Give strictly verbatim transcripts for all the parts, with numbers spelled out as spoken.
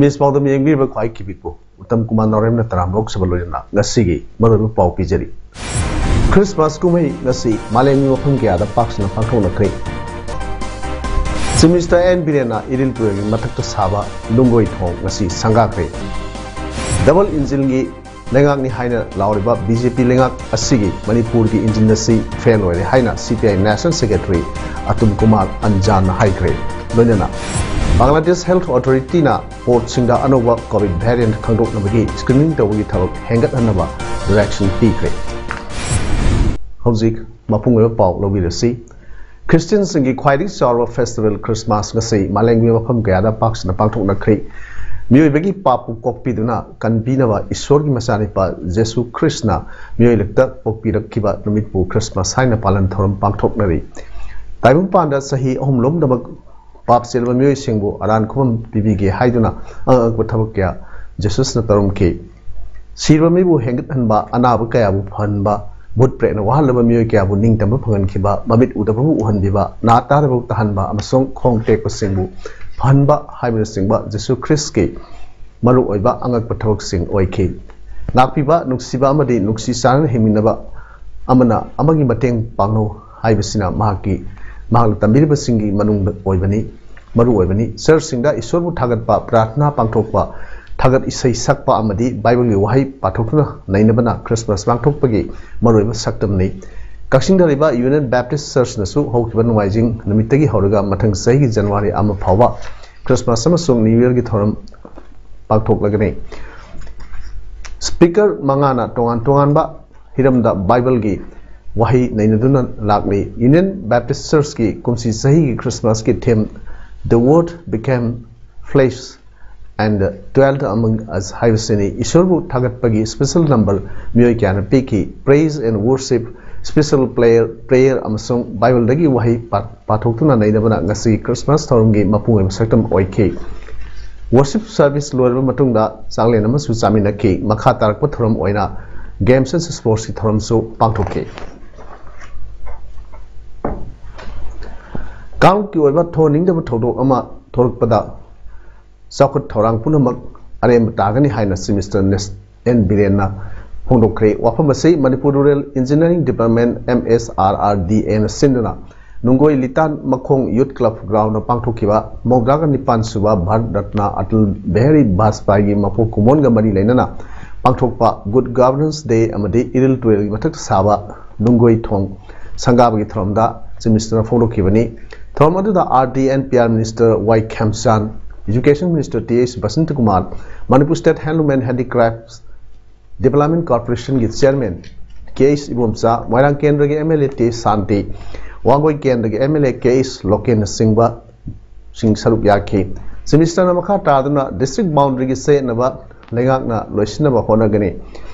Image ꯄꯥꯎꯗꯝ ꯌꯦꯡꯕꯤꯔꯤꯕ ꯈ꯭ꯋꯥꯏ ꯀꯤꯕꯤꯛꯄꯨ ꯎꯠꯇꯝ ꯀꯨꯃꯥꯔ ꯅꯥꯎꯔꯦꯝꯅ ꯇꯔꯥꯝ ꯂꯧꯖꯕ ꯂꯣꯏꯅꯅ ꯉꯁꯤꯒꯤ ꯃꯔꯨꯑꯣꯏꯕ ꯄꯥꯎ ꯄꯤꯖꯔꯤ꯫ ꯈ꯭ꯔꯤꯁꯃꯥꯁ ꯀꯨꯝꯍꯩ ꯉꯁꯤ ꯃꯥꯂꯦꯝꯒꯤ ꯃꯐꯝ ꯀꯌꯥꯗ ꯄꯥꯛ ꯁꯟꯅ ꯄꯥꯡꯊꯣꯛꯅꯈ꯭ꯔꯦ꯫ ꯆꯤꯐ ꯃꯤꯅꯤꯁꯇꯔ ꯑꯦꯟ ꯕꯤꯔꯦꯟꯅ ꯏꯔꯤꯜ ꯇꯨꯔꯦꯜꯒꯤ ꯃꯊꯛꯇ ꯁꯥꯕ ꯅꯨꯡꯒꯣꯏ ꯊꯣꯡ ꯉꯁꯤ ꯁꯪꯒꯥꯈ꯭ꯔꯦ꯫ ꯗꯕꯜ ꯏꯟꯖꯤꯟꯒꯤ ꯂꯩꯉꯥꯛꯅꯤ ꯍꯥꯏꯅ ꯂꯥꯎꯔꯤꯕ ꯕꯤ ꯖꯦ ꯄꯤ ꯂꯩꯉꯥꯛ ꯑꯁꯤꯒꯤ ꯃꯅꯤꯄꯨꯔꯒꯤ ꯏꯟꯖꯤꯟ ꯑꯁꯤ ꯐꯦꯜ ꯑꯣꯏꯔꯦ ꯍꯥꯏꯅ C P I national secretary Atul Kumar ꯑꯟꯖꯥꯟꯅ ꯍꯥꯏꯈ꯭ꯔꯦ꯫ ꯂꯣꯏꯅꯅ ꯕꯪꯒ꯭ꯂꯥꯗꯦꯁ ꯍꯦꯜꯊ ꯑꯣꯊꯣꯔꯤꯇꯤꯅ ꯄꯣꯔꯠꯁꯤꯡꯗ ꯑꯅꯧꯕ ꯀꯣꯚꯤꯗ ꯚꯦꯔꯤꯌꯦꯟꯠ ꯈꯪꯗꯣꯛꯅꯕꯒꯤ ꯁ꯭ꯀ꯭ꯔꯤꯅꯤꯡ ꯇꯧꯕꯒꯤ ꯊꯕꯛ ꯍꯦꯟꯒꯠꯍꯟꯅꯕ ꯗꯥꯏꯔꯦꯛꯁꯟ ꯄꯤꯈ꯭ꯔꯦ꯫ ꯍꯧꯖꯤꯛ ꯃꯄꯨꯡ ꯑꯣꯏꯕ ꯄꯥꯎ ꯂꯧꯕꯤꯔꯁꯤ꯫ ꯈ꯭ꯔꯤꯁꯇꯤꯌꯟꯁꯤꯡꯒꯤ ꯈ꯭ꯋꯥꯏꯗꯒꯤ ꯆꯥꯎꯔꯕ ꯐꯦꯁꯇꯤꯚꯦꯜ ꯈ꯭ꯔꯤꯁꯃꯥꯁ ꯉꯁꯤ ꯃꯥꯂꯦꯝꯒꯤ ꯃꯐꯝ ꯀꯌꯥꯗ ꯄꯥꯛ ꯁꯟꯅ ꯄꯥꯡꯊꯣꯛꯅꯈ꯭ꯔꯤ꯫ ꯃꯤꯑꯣꯏꯕꯒꯤ ꯄꯥꯞꯄꯨ ꯀꯣꯛꯄꯤꯗꯨꯅ ꯀꯟꯕꯤꯅꯕ ꯏꯁꯣꯔꯒꯤ ꯃꯆꯥꯅꯨꯄꯥ ꯖꯦꯁꯨ ꯈ꯭ꯔꯤꯁꯅ ꯃꯤꯑꯣꯏ ꯂꯛꯇ ꯄꯣꯛꯄꯤꯔꯛꯈꯤꯕ ꯅꯨꯃꯤꯠꯄꯨ ꯈ꯭ꯔꯤꯁꯃꯥꯁ ꯍꯥꯏꯅ ꯄꯥꯂꯟ ꯊꯧꯔꯝ ꯄꯥꯡꯊꯣꯛꯅꯔꯤ꯫ ꯇꯥꯏꯕꯪꯄꯥꯟꯗ ꯆꯍꯤ ꯑꯍꯨꯝ ꯂꯣꯝꯗꯃꯛ ꯄꯥꯞ ꯆꯦꯟꯕ ꯃꯤꯑꯣꯏꯁꯤꯡꯕꯨ ꯑꯔꯥꯟ ꯈꯨꯕꯝ ꯄꯤꯕꯤꯒꯦ ꯍꯥꯏꯗꯨꯅ ꯑꯉꯛ ꯑꯉꯛꯄ ꯊꯕꯛ ꯀꯌꯥ ꯖꯦꯁꯨꯁꯅ ꯇꯧꯔꯝꯈꯤ꯫ ꯁꯤꯔꯕ ꯃꯤꯕꯨ ꯍꯦꯟꯒꯠꯍꯟꯕ, ꯑꯅꯥꯕ ꯀꯌꯥꯕꯨ ꯐꯍꯟꯕ, ꯚꯨꯠ ꯄ꯭ꯔꯦꯠꯅ ꯋꯥꯍꯜꯂꯕ ꯃꯤꯑꯣꯏ ꯀꯌꯥꯕꯨ ꯅꯤꯡꯇꯝꯕ ꯐꯪꯍꯟꯈꯤꯕ, ꯃꯃꯤꯠ ꯎꯗꯕꯕꯨ ꯎꯍꯟꯕꯤꯕ, ꯅꯥ ꯇꯥꯗꯕꯕꯨ ꯇꯥꯍꯟꯕ ꯑꯃꯁꯨꯡ ꯈꯣꯡ ꯇꯦꯛꯄꯁꯤꯡꯕꯨ ꯐꯍꯟꯕ ꯍꯥꯏꯕꯅꯆꯤꯡꯕ ꯖꯤꯁꯨ ꯈ꯭ꯔꯤꯁꯀꯤ ꯃꯔꯨꯑꯣꯏꯕ ꯑꯉꯛꯄ ꯊꯕꯛꯁꯤꯡ ꯑꯣꯏꯈꯤ꯫ ꯉꯥꯛꯄꯤꯕ, ꯅꯨꯡꯁꯤꯕ ꯑꯃꯗꯤ ꯅꯨꯡꯁꯤ ꯆꯥꯟꯅꯅ ꯍꯤꯡꯃꯤꯟꯅꯕ, ꯑꯃꯅ ꯑꯃꯒꯤ ꯃꯇꯦꯡ ꯄꯥꯡꯅꯧ ꯍꯥꯏꯕꯁꯤꯅ ꯃꯍꯥꯛꯀꯤ, ꯃꯍꯥꯛꯅ ꯇꯝꯕꯤꯔꯤꯕꯁꯤꯡꯒꯤ ꯃꯅꯨꯡꯗ ꯑꯣꯏꯕꯅꯤ꯫ ꯃꯔꯨ ꯑꯣꯏꯕꯅꯤ꯫ ꯆꯔꯆꯁꯤꯡꯗ ꯏꯁꯣꯔꯕꯨ ꯊꯥꯒꯠꯄ, ꯄ꯭ꯔꯥꯔꯊꯅꯥ ꯄꯥꯡꯊꯣꯛꯄ, ꯊꯥꯒꯠ ꯏꯁꯩ ꯁꯛꯄ ꯑꯃꯗꯤ ꯕꯥꯏꯕꯜꯒꯤ ꯋꯥꯍꯩ ꯄꯥꯊꯣꯛꯇꯨꯅ ꯅꯩꯅꯕꯅ ꯈ꯭ꯔꯤꯁꯃꯥꯁ ꯄꯥꯡꯊꯣꯛꯄꯒꯤ ꯃꯔꯨꯑꯣꯏꯕ ꯁꯛꯇꯝꯅꯤ꯫ ꯀꯛꯆꯤꯡꯗ ꯂꯩꯕ ꯌꯨꯅꯤꯌꯟ ꯕꯦꯞꯇꯤꯁ ꯆꯔꯆꯅꯁꯨ ꯍꯧꯈꯤꯕ ꯅꯣꯡꯃꯥꯏꯖꯤꯡ ꯅꯨꯃꯤꯠꯇꯒꯤ ꯍꯧꯔꯒ ꯃꯊꯪ ꯆꯍꯤꯒꯤ ꯖꯅꯋꯥꯔꯤ ꯑꯃ ꯐꯥꯎꯕ ꯈ꯭ꯔꯤꯁꯃꯥꯁ ꯑꯃꯁꯨꯡ ꯅ꯭ꯌꯨ ꯌꯔꯒꯤ ꯊꯧꯔꯝ ꯄꯥꯡꯊꯣꯛꯂꯒꯅꯤ꯫ ꯁ꯭ꯄꯤꯀꯔ ꯃꯉꯥꯅ ꯇꯣꯉꯥꯟ ꯇꯣꯉꯥꯟꯕ ꯍꯤꯔꯝꯗ ꯕꯥꯏꯕꯜꯒꯤ ꯋꯥꯍꯩ ꯅꯩꯅꯗꯨꯅ ꯂꯥꯛꯂꯤ꯫ ꯌꯨꯅꯤꯌꯟ ꯕꯦꯞꯇꯤꯁ ꯆꯔꯆꯀꯤ ꯀꯨꯝꯁꯤ ꯆꯍꯤꯒꯤ ꯈ꯭ꯔꯤꯁꯃꯥꯁꯀꯤ ꯊꯤꯝ The word became flesh and dwelt among us ꯍꯥꯏꯕꯁꯤꯅꯤ꯫ ꯏꯁꯣꯔꯕꯨ ꯊꯥꯒꯠꯄꯒꯤ special number ꯃꯤꯑꯣꯏ ꯀꯌꯥꯅ ꯄꯤꯈꯤ꯫ Praise and worship, special prayer, prayer ꯑꯃꯁꯨꯡ ꯕꯥꯏꯕꯜꯗꯒꯤ ꯋꯥꯍꯩ ꯄꯥ- ꯄꯥꯊꯣꯛꯇꯨꯅ ꯅꯩꯅꯕꯅ ꯉꯁꯤꯒꯤ Christmas ꯊꯧꯔꯝꯒꯤ ꯃꯄꯨꯡ ꯑꯣꯏꯕ ꯁꯛꯇꯝ ꯑꯣꯏꯈꯤ꯫ Worship service ꯂꯣꯏꯔꯕ ꯃꯇꯨꯡꯗ ꯆꯥꯛꯂꯦꯟ ꯑꯃꯁꯨ ꯆꯥꯃꯤꯟꯅꯈꯤ꯫ ꯃꯈꯥ ꯇꯥꯔꯛꯄ ꯊꯧꯔꯝ ꯑꯣꯏꯅ Games and Sportsꯀꯤ ꯊꯧꯔꯝꯁꯨ ꯄꯥꯡꯊꯣꯛꯈꯤ꯫ ꯀꯥꯡꯂꯨꯞꯀꯤ ꯑꯣꯏꯕ ꯊꯣꯛꯍꯟꯅꯤꯡꯗꯕ ꯊꯧꯗꯣꯛ ꯑꯃ ꯊꯣꯛꯂꯛꯄꯗ ꯆꯥꯎꯈꯠ ꯊꯧꯔꯥꯡ ꯄꯨꯝꯅꯃꯛ ꯑꯔꯦꯝꯕ ꯇꯥꯒꯅꯤ ꯍꯥꯏꯅ Chief Minister ꯑꯦꯟ ꯕꯤꯔꯦꯟꯅ ꯐꯣꯡꯗꯣꯛꯈ꯭ꯔꯦ꯫ ꯋꯥꯐꯝ ꯑꯁꯤ Manipur Rural Engineering Department, M S R R D Aꯅ ꯁꯤꯟꯗꯨꯅ ꯅꯨꯡꯒꯣꯏ ꯂꯤꯇꯥꯟ ꯃꯈꯣꯡ Youth Club Groundꯗ ꯄꯥꯡꯊꯣꯛꯈꯤꯕ ꯃꯧꯗ꯭ꯔꯥꯒ ꯅꯤꯄꯥꯟ ꯁꯨꯕ ꯚꯥꯔꯠ ꯔꯠꯅ ꯑꯇꯜ ꯕꯤꯍꯥꯔꯤ ꯕꯥꯖꯄꯥꯏꯒꯤ ꯃꯄꯣꯛ ꯀꯨꯝꯑꯣꯟꯒ ꯃꯔꯤ ꯂꯩꯅꯅ ꯄꯥꯡꯊꯣꯛꯄ Good Governance Day ꯑꯃꯗꯤ ꯏꯔꯤꯜ ꯇꯨꯔꯦꯜꯒꯤ ꯃꯊꯛꯇ ꯁꯥꯕ ꯅꯨꯡꯒꯣꯏ ꯊꯣꯡ ꯁꯪꯒꯥꯕꯒꯤ ꯊꯧꯔꯝꯗ Chief Minister ꯐꯣꯡꯗꯣꯛꯈꯤꯕꯅꯤ꯫ ꯊꯧꯔꯝ ꯑꯗꯨꯗ R D and P R Minister Y Khemchand, Education Minister T H Basanta Kumar, Manipur State Handloom and Handicrafts Development Corporationꯒꯤ Chairman K H Ibomcha, Moirang ꯀꯦꯟꯗ꯭ꯔꯒꯤ M L A T H Shanti, Wangoi ꯀꯦꯟꯗ꯭ꯔꯒꯤ M L A K H ꯂꯣꯀꯦꯟꯅꯆꯤꯡꯕꯁꯤꯡ ꯁꯔꯨꯛ ꯌꯥꯈꯤ꯫ Chief Minister ꯃꯈꯥ ꯇꯥꯗꯨꯅ district boundaryꯒꯤ ꯆꯌꯦꯠꯅꯕ ꯂꯩꯉꯥꯛꯅ ꯂꯣꯏꯁꯤꯟꯅꯕ ꯍꯣꯠꯅꯒꯅꯤ꯫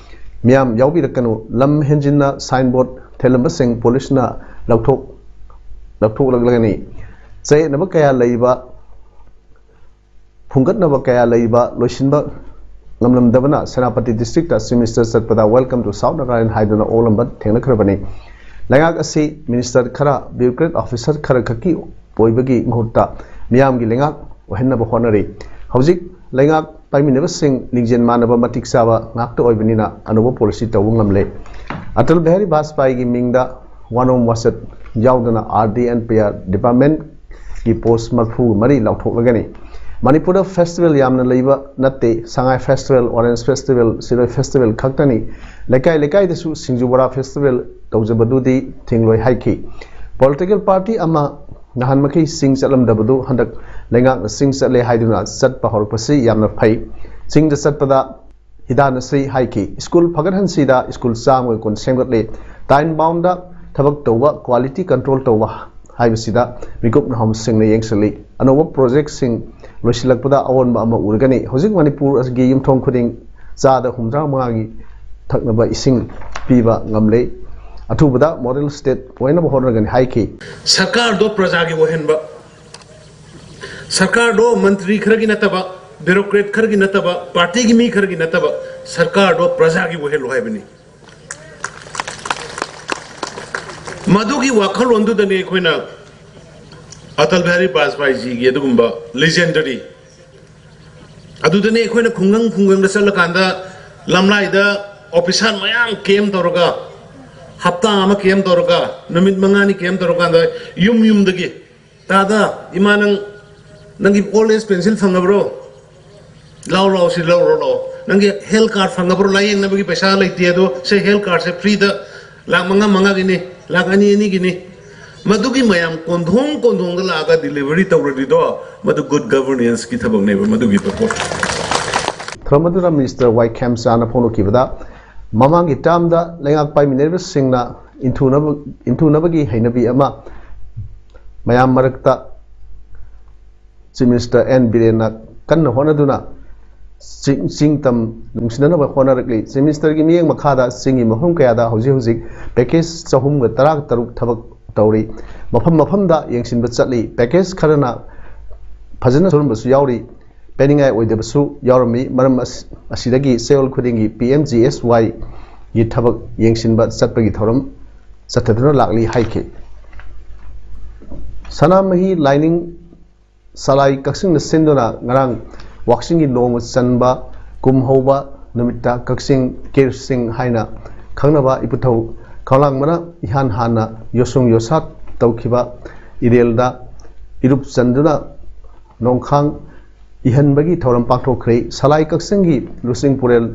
ꯃꯤꯌꯥꯝ ꯌꯥꯎꯕꯤꯔꯛꯀꯅꯨ꯫ ꯂꯝ ꯍꯦꯟꯖꯤꯟꯅ signboard ꯊꯦꯠꯂꯝꯕꯁꯤꯡ ꯄꯨꯂꯤꯁꯅ ꯂꯧꯊꯣꯛ-, ꯂꯧꯊꯣꯛꯂꯛꯂꯒꯅꯤ꯫ ꯆꯌꯦꯠꯅꯕ ꯀꯌꯥ ꯂꯩꯕ, ꯐꯨꯡꯒꯠꯅꯕ ꯀꯌꯥ ꯂꯩꯕ ꯂꯣꯏꯁꯤꯟꯕ ꯉꯝꯂꯝꯗꯕꯅ ꯁꯦꯅꯥꯄꯇꯤ districtꯇ Chief Minister ꯆꯠꯄꯗ "Welcome to South Nagaland" ꯍꯥꯏꯗꯨꯅ ꯑꯣꯛꯂꯝꯕ ꯊꯦꯡꯅꯈ꯭ꯔꯕꯅꯤ꯫ ꯂꯩꯉꯥꯛ ꯑꯁꯤ minister ꯈꯔ, bureaucrat officer ꯈꯔ ꯈꯛꯀꯤ ꯑꯣꯏꯕꯒꯤ ꯃꯍꯨꯠꯇ ꯃꯤꯌꯥꯝꯒꯤ ꯂꯩꯉꯥꯛ ꯑꯣꯏꯍꯟꯅꯕ ꯍꯣꯠꯅꯔꯤ꯫ ꯍꯧꯖꯤꯛ ꯂꯩꯉꯥꯛ ꯄꯥꯏꯃꯤꯟꯅꯕꯁꯤꯡ ꯂꯤꯡꯖꯦꯜ ꯃꯥꯟꯅꯕ ꯃꯇꯤꯛ ꯆꯥꯕ ꯉꯥꯛꯇ ꯑꯣꯏꯕꯅꯤꯅ ꯑꯅꯧꯕ policy ꯇꯧꯕ ꯉꯝꯂꯦ꯫ ꯑꯇꯜ ꯕꯤꯍꯥꯔꯤ ꯕꯥꯖꯄꯥꯏꯒꯤ ꯃꯤꯡꯗ ꯋꯥꯅꯣꯝ ꯋꯥꯆꯠ ꯌꯥꯎꯗꯅ R D and P R departmentꯀꯤ post ꯃꯔꯤꯐꯨ ꯃꯔꯤ ꯂꯧꯊꯣꯛꯂꯒꯅꯤ꯫ ꯃꯅꯤꯄꯨꯔꯗ festival ꯌꯥꯝꯅ ꯂꯩꯕ ꯅꯠꯇꯦ꯫ ꯁꯉꯥꯏ festival, Orange festival, ꯁꯤꯔꯣꯏ festival ꯈꯛꯇꯅꯤ꯫ ꯂꯩꯀꯥꯏ ꯂꯩꯀꯥꯏꯗꯁꯨ ꯁꯤꯡꯖꯨ ꯕꯣꯔꯥ festival ꯇꯧꯖꯕꯗꯨꯗꯤ ꯊꯤꯡꯂꯣꯏ ꯍꯥꯏꯈꯤ꯫ Political party ꯑꯃ ꯅꯍꯥꯟꯃꯈꯩ ꯆꯤꯡ ꯆꯠꯂꯝꯗꯕꯗꯨ ꯍꯟꯗꯛ ꯂꯩꯉꯥꯛꯅ ꯆꯤꯡ ꯆꯠꯂꯦ ꯍꯥꯏꯗꯨꯅ ꯆꯠꯄ ꯍꯧꯔꯛꯄꯁꯤ ꯌꯥꯝꯅ ꯐꯩ꯫ ꯆꯤꯡꯗ ꯆꯠꯄꯗ ꯍꯤꯗꯥꯟꯅꯁꯤ ꯍꯥꯏꯈꯤ꯫ School ꯐꯒꯠꯍꯟꯁꯤꯗ school ꯆꯥꯝꯃꯒ ꯀꯨꯟ ꯁꯦꯝꯒꯠꯂꯦ꯫ Time boundꯗ ꯊꯕꯛ ꯇꯧꯕ, quality control ꯇꯧꯕ ꯍꯥꯏꯕꯁꯤꯗ ꯃꯤꯀꯨꯞ ꯅꯍꯨꯝꯁꯤꯡꯅ ꯌꯦꯡꯁꯤꯜꯂꯤ꯫ ꯑꯅꯧꯕ ꯄ꯭ꯔꯣꯖꯦꯛꯁꯤꯡ ꯂꯣꯏꯁꯤꯜꯂꯛꯄꯗ ꯑꯑꯣꯟꯕ ꯑꯃ ꯎꯔꯒꯅꯤ꯫ ꯍꯧꯖꯤꯛ ꯃꯅꯤꯄꯨꯔꯒꯤ ꯌꯨꯝꯊꯣꯡ ꯈꯨꯗꯤꯡ ꯆꯥꯗ ꯍꯨꯝꯗ꯭ꯔꯥ ꯃꯉꯥꯒꯤ ꯊꯛꯅꯕ ꯏꯁꯤꯡ ꯄꯤꯕ ꯉꯝꯂꯦ꯫ ꯑꯊꯨꯕꯗ ꯃꯣꯗꯦꯜ ꯁ꯭ꯇꯦꯠ ꯑꯣꯏꯅꯕ ꯍꯣꯠꯅꯒꯅꯤ ꯍꯥꯏꯈꯤ꯫ ꯁꯔꯀꯥꯔꯗꯣ ꯄ꯭ꯔꯖꯥꯒꯤ ꯑꯣꯏꯍꯟꯕ, ꯁꯔꯀꯥꯔꯗꯣ ꯃꯟꯇ꯭ꯔꯤ ꯈꯔꯒꯤ ꯅꯠꯇꯕ, ꯕ꯭ꯌꯨꯔꯣꯀ꯭ꯔꯦꯠ ꯈꯔꯒꯤ ꯅꯠꯇꯕ, ꯄꯥꯔꯇꯤꯒꯤ ꯃꯤ ꯈꯔꯒꯤ ꯅꯠꯇꯕ, ꯁꯔꯀꯥꯔꯗꯣ ꯄ꯭ꯔꯖꯥꯒꯤ ꯑꯣꯏꯍꯜꯂꯨ ꯍꯥꯏꯕꯅꯤ꯫ ꯃꯗꯨꯒꯤ ꯋꯥꯈꯜꯂꯣꯟꯗꯨꯗꯅꯤ ꯑꯩꯈꯣꯏꯅ ꯑꯇꯜ ꯕꯤꯍꯥꯔꯤ ꯕꯥꯖꯄꯥꯏꯖꯤꯒꯤ ꯑꯗꯨꯒꯨꯝꯕ ꯂꯤꯖꯦꯟꯗꯔꯤ ꯑꯗꯨꯗꯅꯤ ꯑꯩꯈꯣꯏꯅ ꯈꯨꯡꯒꯪ ꯈꯨꯡꯒꯪꯗ ꯆꯠꯂꯀꯥꯟꯗ ꯂꯝꯂꯥꯏꯗ ꯑꯣꯐꯤꯁꯥꯔ ꯃꯌꯥꯝ ꯀꯦꯝ ꯇꯧꯔꯒ, ꯍꯞꯇꯥ ꯑꯃ ꯀꯦꯝ ꯇꯧꯔꯒ, ꯅꯨꯃꯤꯠ ꯃꯉꯥꯅꯤ ꯀꯦꯝ ꯇꯧꯔꯀꯥꯟꯗ ꯌꯨꯝ ꯌꯨꯝꯗꯒꯤ, "ꯇꯥꯗ, ꯏꯃꯥ, ꯅꯪ, ꯅꯪꯒꯤ ꯑꯣꯜ ꯑꯦꯖ ꯄꯦꯟꯁꯤꯜ ꯐꯪꯉꯕ꯭ꯔꯣ? ꯂꯥꯎ, ꯂꯥꯎ, ꯁꯤ ꯂꯧꯔꯣ, ꯂꯥꯎ꯫ ꯅꯪꯒꯤ ꯍꯦꯜꯊ ꯀꯥꯔꯗ ꯐꯪꯉꯕ꯭ꯔꯣ? ꯂꯥꯏꯌꯦꯡꯅꯕꯒꯤ ꯄꯩꯁꯥ ꯂꯩꯇꯦ, ꯑꯗꯣ ꯁꯦ ꯍꯦꯜꯊ ꯀꯥꯔꯗꯁꯦ ꯐ꯭ꯔꯤꯗ ꯂꯥꯛ ꯃꯉꯥ ꯃꯉꯥꯒꯤꯅꯤ, ꯂꯥꯛ ꯑꯅꯤ ꯑꯅꯤꯒꯤꯅꯤ"꯫ ꯃꯗꯨꯒꯤ ꯃꯌꯥꯝ ꯀꯣꯟꯊꯣꯡ ꯀꯣꯟꯊꯣꯡꯗ ꯂꯥꯛꯑꯒ ꯗꯤꯂꯤꯚꯔꯤ ꯇꯧꯔꯗꯤꯗꯣ, ꯃꯗꯨ ꯒꯨꯗ ꯒꯚꯔꯅꯦꯟꯁꯀꯤ ꯊꯕꯛꯅꯦꯕ, ꯃꯗꯨꯒꯤ ꯄꯣꯠ꯫ ꯊꯧꯔꯝ ꯑꯗꯨꯗ ꯃꯤꯅꯤꯁꯇꯔ ꯋꯥꯏ ꯈꯦꯝꯆꯥꯅ ꯐꯣꯡꯗꯣꯛꯈꯤꯕꯗ, ꯃꯃꯥꯡꯒꯤ ꯇꯥꯔꯝꯗ ꯂꯩꯉꯥꯛ ꯄꯥꯏꯃꯤꯟꯅꯔꯤꯕꯁꯤꯡꯅ ꯏꯟꯊꯨꯅꯕ, ꯏꯟꯊꯨꯅꯕꯒꯤ ꯍꯩꯅꯕꯤ ꯑꯃ ꯃꯌꯥꯝ ꯃꯔꯛꯇ ꯆꯤꯐ ꯃꯤꯅꯤꯁꯇꯔ ꯑꯦꯟ ꯕꯤꯔꯦꯟꯅ ꯀꯟꯅ ꯍꯣꯠꯅꯗꯨꯅ ꯆꯤꯡ, ꯆꯤꯡ ꯇꯝ ꯅꯨꯡꯁꯤꯅꯅꯕ ꯍꯣꯠꯅꯔꯛꯂꯤ꯫ ꯆꯤꯐ ꯃꯤꯅꯤꯁꯇꯔꯒꯤ ꯃꯤꯠꯌꯦꯡ ꯃꯈꯥꯗ ꯆꯤꯡꯒꯤ ꯃꯐꯝ ꯀꯌꯥꯗ ꯍꯧꯖꯤꯛ ꯍꯧꯖꯤꯛ ꯄꯦꯀꯦꯖ ꯆꯍꯨꯝꯒ ꯇꯔꯥ ꯇꯔꯨꯛ ꯊꯕꯛ ꯇꯧꯔꯤ꯫ ꯃꯐꯝ ꯃꯐꯝꯗ ꯌꯦꯡꯁꯤꯟꯕ ꯆꯠꯂꯤ꯫ ꯄꯦꯀꯦꯖ ꯈꯔꯅ ꯐꯖꯅ ꯁꯨꯔꯝꯕꯁꯨ ꯌꯥꯎꯔꯤ, ꯄꯦꯟꯅꯤꯡꯉꯥꯏ ꯑꯣꯏꯗꯕꯁꯨ ꯌꯥꯎꯔꯝꯃꯤ꯫ ꯃꯔꯝ ꯑꯁ-, ꯑꯁꯤꯗꯒꯤ ꯆꯌꯣꯜ ꯈꯨꯗꯤꯡꯒꯤ ꯄꯤ ꯑꯦꯝ ꯖꯤ ꯑꯦꯁ ꯋꯥꯏꯒꯤ ꯊꯕꯛ ꯌꯦꯡꯁꯤꯟꯕ ꯆꯠꯄꯒꯤ ꯊꯧꯔꯝ ꯆꯠꯊꯗꯨꯅ ꯂꯥꯛꯂꯤ ꯍꯥꯏꯈꯤ꯫ ꯁꯅꯥꯃꯍꯤ ꯂꯥꯏꯅꯤꯡ ꯁꯂꯥꯏ ꯀꯛꯆꯤꯡꯅ ꯁꯤꯟꯗꯨꯅ ꯉꯔꯥꯡ ꯋꯥꯛꯆꯤꯡꯒꯤ ꯅꯣꯡꯃ ꯆꯟꯕ ꯀꯨꯝ ꯍꯧꯕ ꯅꯨꯃꯤꯠꯇ ꯀꯛꯆꯤꯡ ꯀꯤꯔ ꯁꯤꯡ ꯍꯥꯏꯅ ꯈꯪꯅꯕ ꯏꯄꯨꯊꯧ ꯈꯧꯂꯥꯡꯕꯅ ꯏꯍꯥꯟ ꯍꯥꯟꯅ ꯌꯣꯁꯨꯡ ꯌꯣꯁꯥꯠ ꯇꯧꯈꯤꯕ ꯏꯔꯦꯜꯗ ꯏꯔꯨꯞ ꯆꯟꯗꯨꯅ ꯅꯣꯡꯈꯥꯡ ꯏꯍꯟꯕꯒꯤ ꯊꯧꯔꯝ ꯄꯥꯡꯊꯣꯛꯈ꯭ꯔꯦ꯫ ꯁꯂꯥꯏ ꯀꯛꯆꯤꯡꯒꯤ ꯂꯨꯆꯤꯡ ꯄꯨꯔꯦꯜ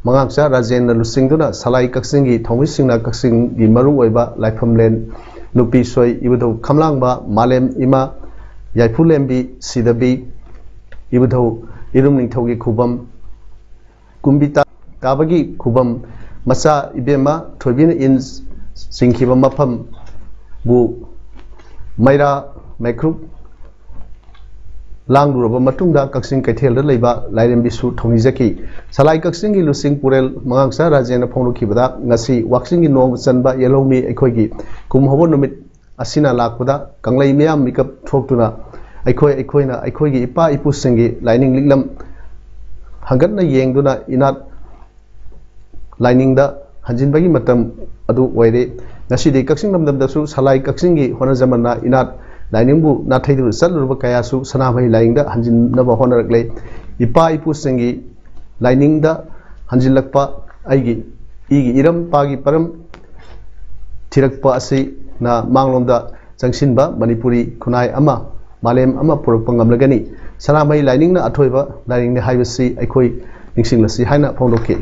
ꯃꯉꯥꯡꯆꯥ ꯔꯥꯖꯦꯟꯅ ꯂꯨꯆꯤꯡꯗꯨꯅ ꯁꯂꯥꯏ ꯀꯛꯆꯤꯡꯒꯤ ꯊꯧꯃꯤꯁꯤꯡꯅ ꯀꯛꯆꯤꯡꯒꯤ ꯃꯔꯨꯑꯣꯏꯕ ꯂꯥꯏꯐꯝꯂꯦꯟ ꯅꯨꯄꯤ ꯁꯣꯏ ꯏꯕꯨꯙꯧ ꯈꯝꯂꯥꯡꯕ, ꯃꯥꯂꯦꯝ ꯏꯃꯥ, ꯌꯥꯏꯐꯨꯂꯦꯝꯕꯤ ꯁꯤꯗꯕꯤ, ꯏꯕꯨꯙꯧ ꯏꯔꯨꯝ ꯅꯤꯡꯊꯧꯒꯤ ꯈꯨꯕꯝ, ꯀꯨꯝꯕꯤ ꯇꯥ-, ꯇꯥꯕꯒꯤ ꯈꯨꯕꯝ, ꯃꯆꯥ ꯏꯕꯦꯝꯃ ꯊꯣꯏꯕꯤꯅ ꯏꯟ ꯆꯤꯡꯈꯤꯕ ꯃꯐꯝꯕꯨ ꯃꯩꯔꯥ ꯃꯩꯈ꯭ꯔꯨꯞ ꯂꯥꯡꯂꯨꯔꯕ ꯃꯇꯨꯡꯗ ꯀꯛꯆꯤꯡ ꯀꯩꯊꯦꯜꯗ ꯂꯩꯕ ꯂꯥꯏꯔꯦꯝꯕꯤꯁꯨ ꯊꯧꯅꯤꯖꯈꯤ꯫ ꯁꯂꯥꯏ ꯀꯛꯆꯤꯡꯒꯤ ꯂꯨꯆꯤꯡ ꯄꯨꯔꯦꯜ ꯃꯉꯥꯡꯆꯥ ꯔꯥꯖꯦꯟꯅ ꯐꯣꯡꯗꯣꯛꯈꯤꯕꯗ, ꯉꯁꯤ ꯋꯥꯛꯆꯤꯡꯒꯤ ꯅꯣꯡ ꯆꯟꯕ ꯌꯦꯜꯍꯧꯃꯤ ꯑꯩꯈꯣꯏꯒꯤ ꯀꯨꯝꯍꯧꯕ ꯅꯨꯃꯤꯠ ꯑꯁꯤꯅ ꯂꯥꯛꯄꯗ ꯀꯪꯂꯩ ꯃꯤꯌꯥꯝ ꯃꯤꯀꯞ ꯊꯣꯛꯇꯨꯅ ꯑꯩꯈꯣꯏ ꯑꯩꯈꯣꯏꯅ ꯑꯩꯈꯣꯏꯒꯤ ꯏꯄꯥ ꯏꯄꯨꯁꯤꯡꯒꯤ ꯂꯥꯏꯅꯤꯡ ꯂꯤꯛꯂꯝ ꯍꯪꯒꯠꯅ ꯌꯦꯡꯗꯨꯅ ꯏꯅꯥꯠ ꯂꯥꯏꯅꯤꯡꯗ ꯍꯟꯖꯤꯟꯕꯒꯤ ꯃꯇꯝ ꯑꯗꯨ ꯑꯣꯏꯔꯦ꯫ ꯉꯁꯤꯗꯤ ꯀꯛꯆꯤꯡ ꯂꯝꯗꯝꯗꯁꯨ ꯁꯂꯥꯏ ꯀꯛꯆꯤꯡꯒꯤ ꯍꯣꯠꯅꯖꯃꯟꯅ ꯏꯅꯥꯠ ꯂꯥꯏꯅꯤꯡꯕꯨ ꯅꯥꯊꯩꯗꯨꯅ ꯆꯠꯂꯨꯔꯕ ꯀꯌꯥꯁꯨ ꯁꯅꯥꯃꯍꯤ ꯂꯥꯏꯅꯤꯡꯗ ꯍꯟꯖꯤꯟꯅꯕ ꯍꯣꯠꯅꯔꯛꯂꯦ꯫ ꯏꯄꯥ ꯏꯄꯨꯁꯤꯡꯒꯤ ꯂꯥꯏꯅꯤꯡꯗ ꯍꯟꯖꯤꯜꯂꯛꯄ ꯑꯩꯒꯤ ꯏꯒꯤ ꯏꯔꯝ ꯄꯥꯒꯤ ꯄꯔꯝ ꯊꯤꯔꯛꯄ ꯑꯁꯤꯅ ꯃꯥꯡꯂꯣꯝꯗ ꯆꯪꯁꯤꯟꯕ ꯃꯅꯤꯄꯨꯔꯤ ꯈꯨꯟꯅꯥꯏ ꯑꯃ, ꯃꯥꯂꯦꯝ ꯑꯃ ꯄꯨꯔꯛꯄ ꯉꯝꯂꯒꯅꯤ꯫ ꯁꯅꯥꯃꯍꯤ ꯂꯥꯏꯅꯤꯡꯅ ꯑꯊꯣꯏꯕ ꯂꯥꯏꯅꯤꯡꯅꯤ ꯍꯥꯏꯕꯁꯤ ꯑꯩꯈꯣꯏ ꯅꯤꯡꯁꯤꯡꯂꯁꯤ ꯍꯥꯏꯅ ꯐꯣꯡꯗꯣꯛꯈꯤ꯫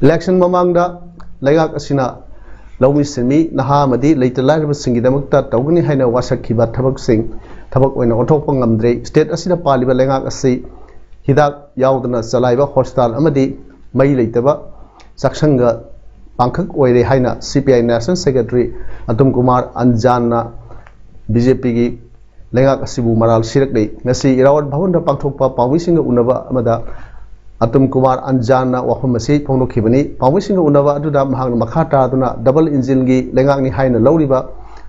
ꯏꯂꯦꯛꯁꯟ ꯃꯃꯥꯡꯗ ꯂꯩꯉꯥꯛ ꯑꯁꯤꯅ ꯂꯧꯃꯤ ꯁꯤꯟꯃꯤ, ꯅꯍꯥ ꯑꯃꯗꯤ ꯂꯩꯇ ꯂꯥꯏꯔꯕꯁꯤꯡꯒꯤꯗꯃꯛꯇ ꯇꯧꯒꯅꯤ ꯍꯥꯏꯅ ꯋꯥꯁꯛꯈꯤꯕ ꯊꯕꯛꯁꯤꯡ ꯊꯕꯛ ꯑꯣꯏꯅ ꯑꯣꯟꯊꯣꯛꯄ ꯉꯝꯗ꯭ꯔꯦ꯫ ꯁ꯭ꯇꯦꯠ ꯑꯁꯤꯗ ꯄꯥꯜꯂꯤꯕ ꯂꯩꯉꯥꯛ ꯑꯁꯤ ꯍꯤꯗꯥꯛ ꯌꯥꯎꯗꯅ ꯆꯂꯥꯏꯕ ꯍꯣꯁꯄꯤꯇꯥꯜ ꯑꯃꯗꯤ ꯃꯩ ꯂꯩꯇꯕ ꯆꯥꯛꯁꯪꯒ ꯄꯥꯡꯈꯛ ꯑꯣꯏꯔꯦ ꯍꯥꯏꯅ C P I national secretary Atul Kumar ꯑꯟꯖꯥꯟꯅ ꯕꯤ ꯖꯦ ꯄꯤꯒꯤ ꯂꯩꯉꯥꯛ ꯑꯁꯤꯕꯨ ꯃꯔꯥꯜ ꯁꯤꯔꯛꯂꯤ꯫ ꯉꯁꯤ ꯏꯔꯥꯋꯠ ꯚꯕꯟꯗ ꯄꯥꯡꯊꯣꯛꯄ ꯄꯥꯎꯃꯤꯁꯤꯡꯒ ꯎꯅꯕ ꯑꯃꯗ ꯑꯇꯨꯝ ꯀꯨꯃꯥꯔ ꯑꯟꯖꯥꯟꯅ ꯋꯥꯐꯝ ꯑꯁꯤ ꯐꯣꯡꯗꯣꯛꯈꯤꯕꯅꯤ꯫ ꯄꯥꯎꯃꯤꯁꯤꯡꯒ ꯎꯅꯕ ꯑꯗꯨꯗ ꯃꯍꯥꯛꯅ ꯃꯈꯥ ꯇꯥꯗꯨꯅ ꯗꯕꯜ ꯏꯟꯖꯤꯟꯒꯤ ꯂꯩꯉꯥꯛꯅꯤ ꯍꯥꯏꯅ ꯂꯧꯔꯤꯕ,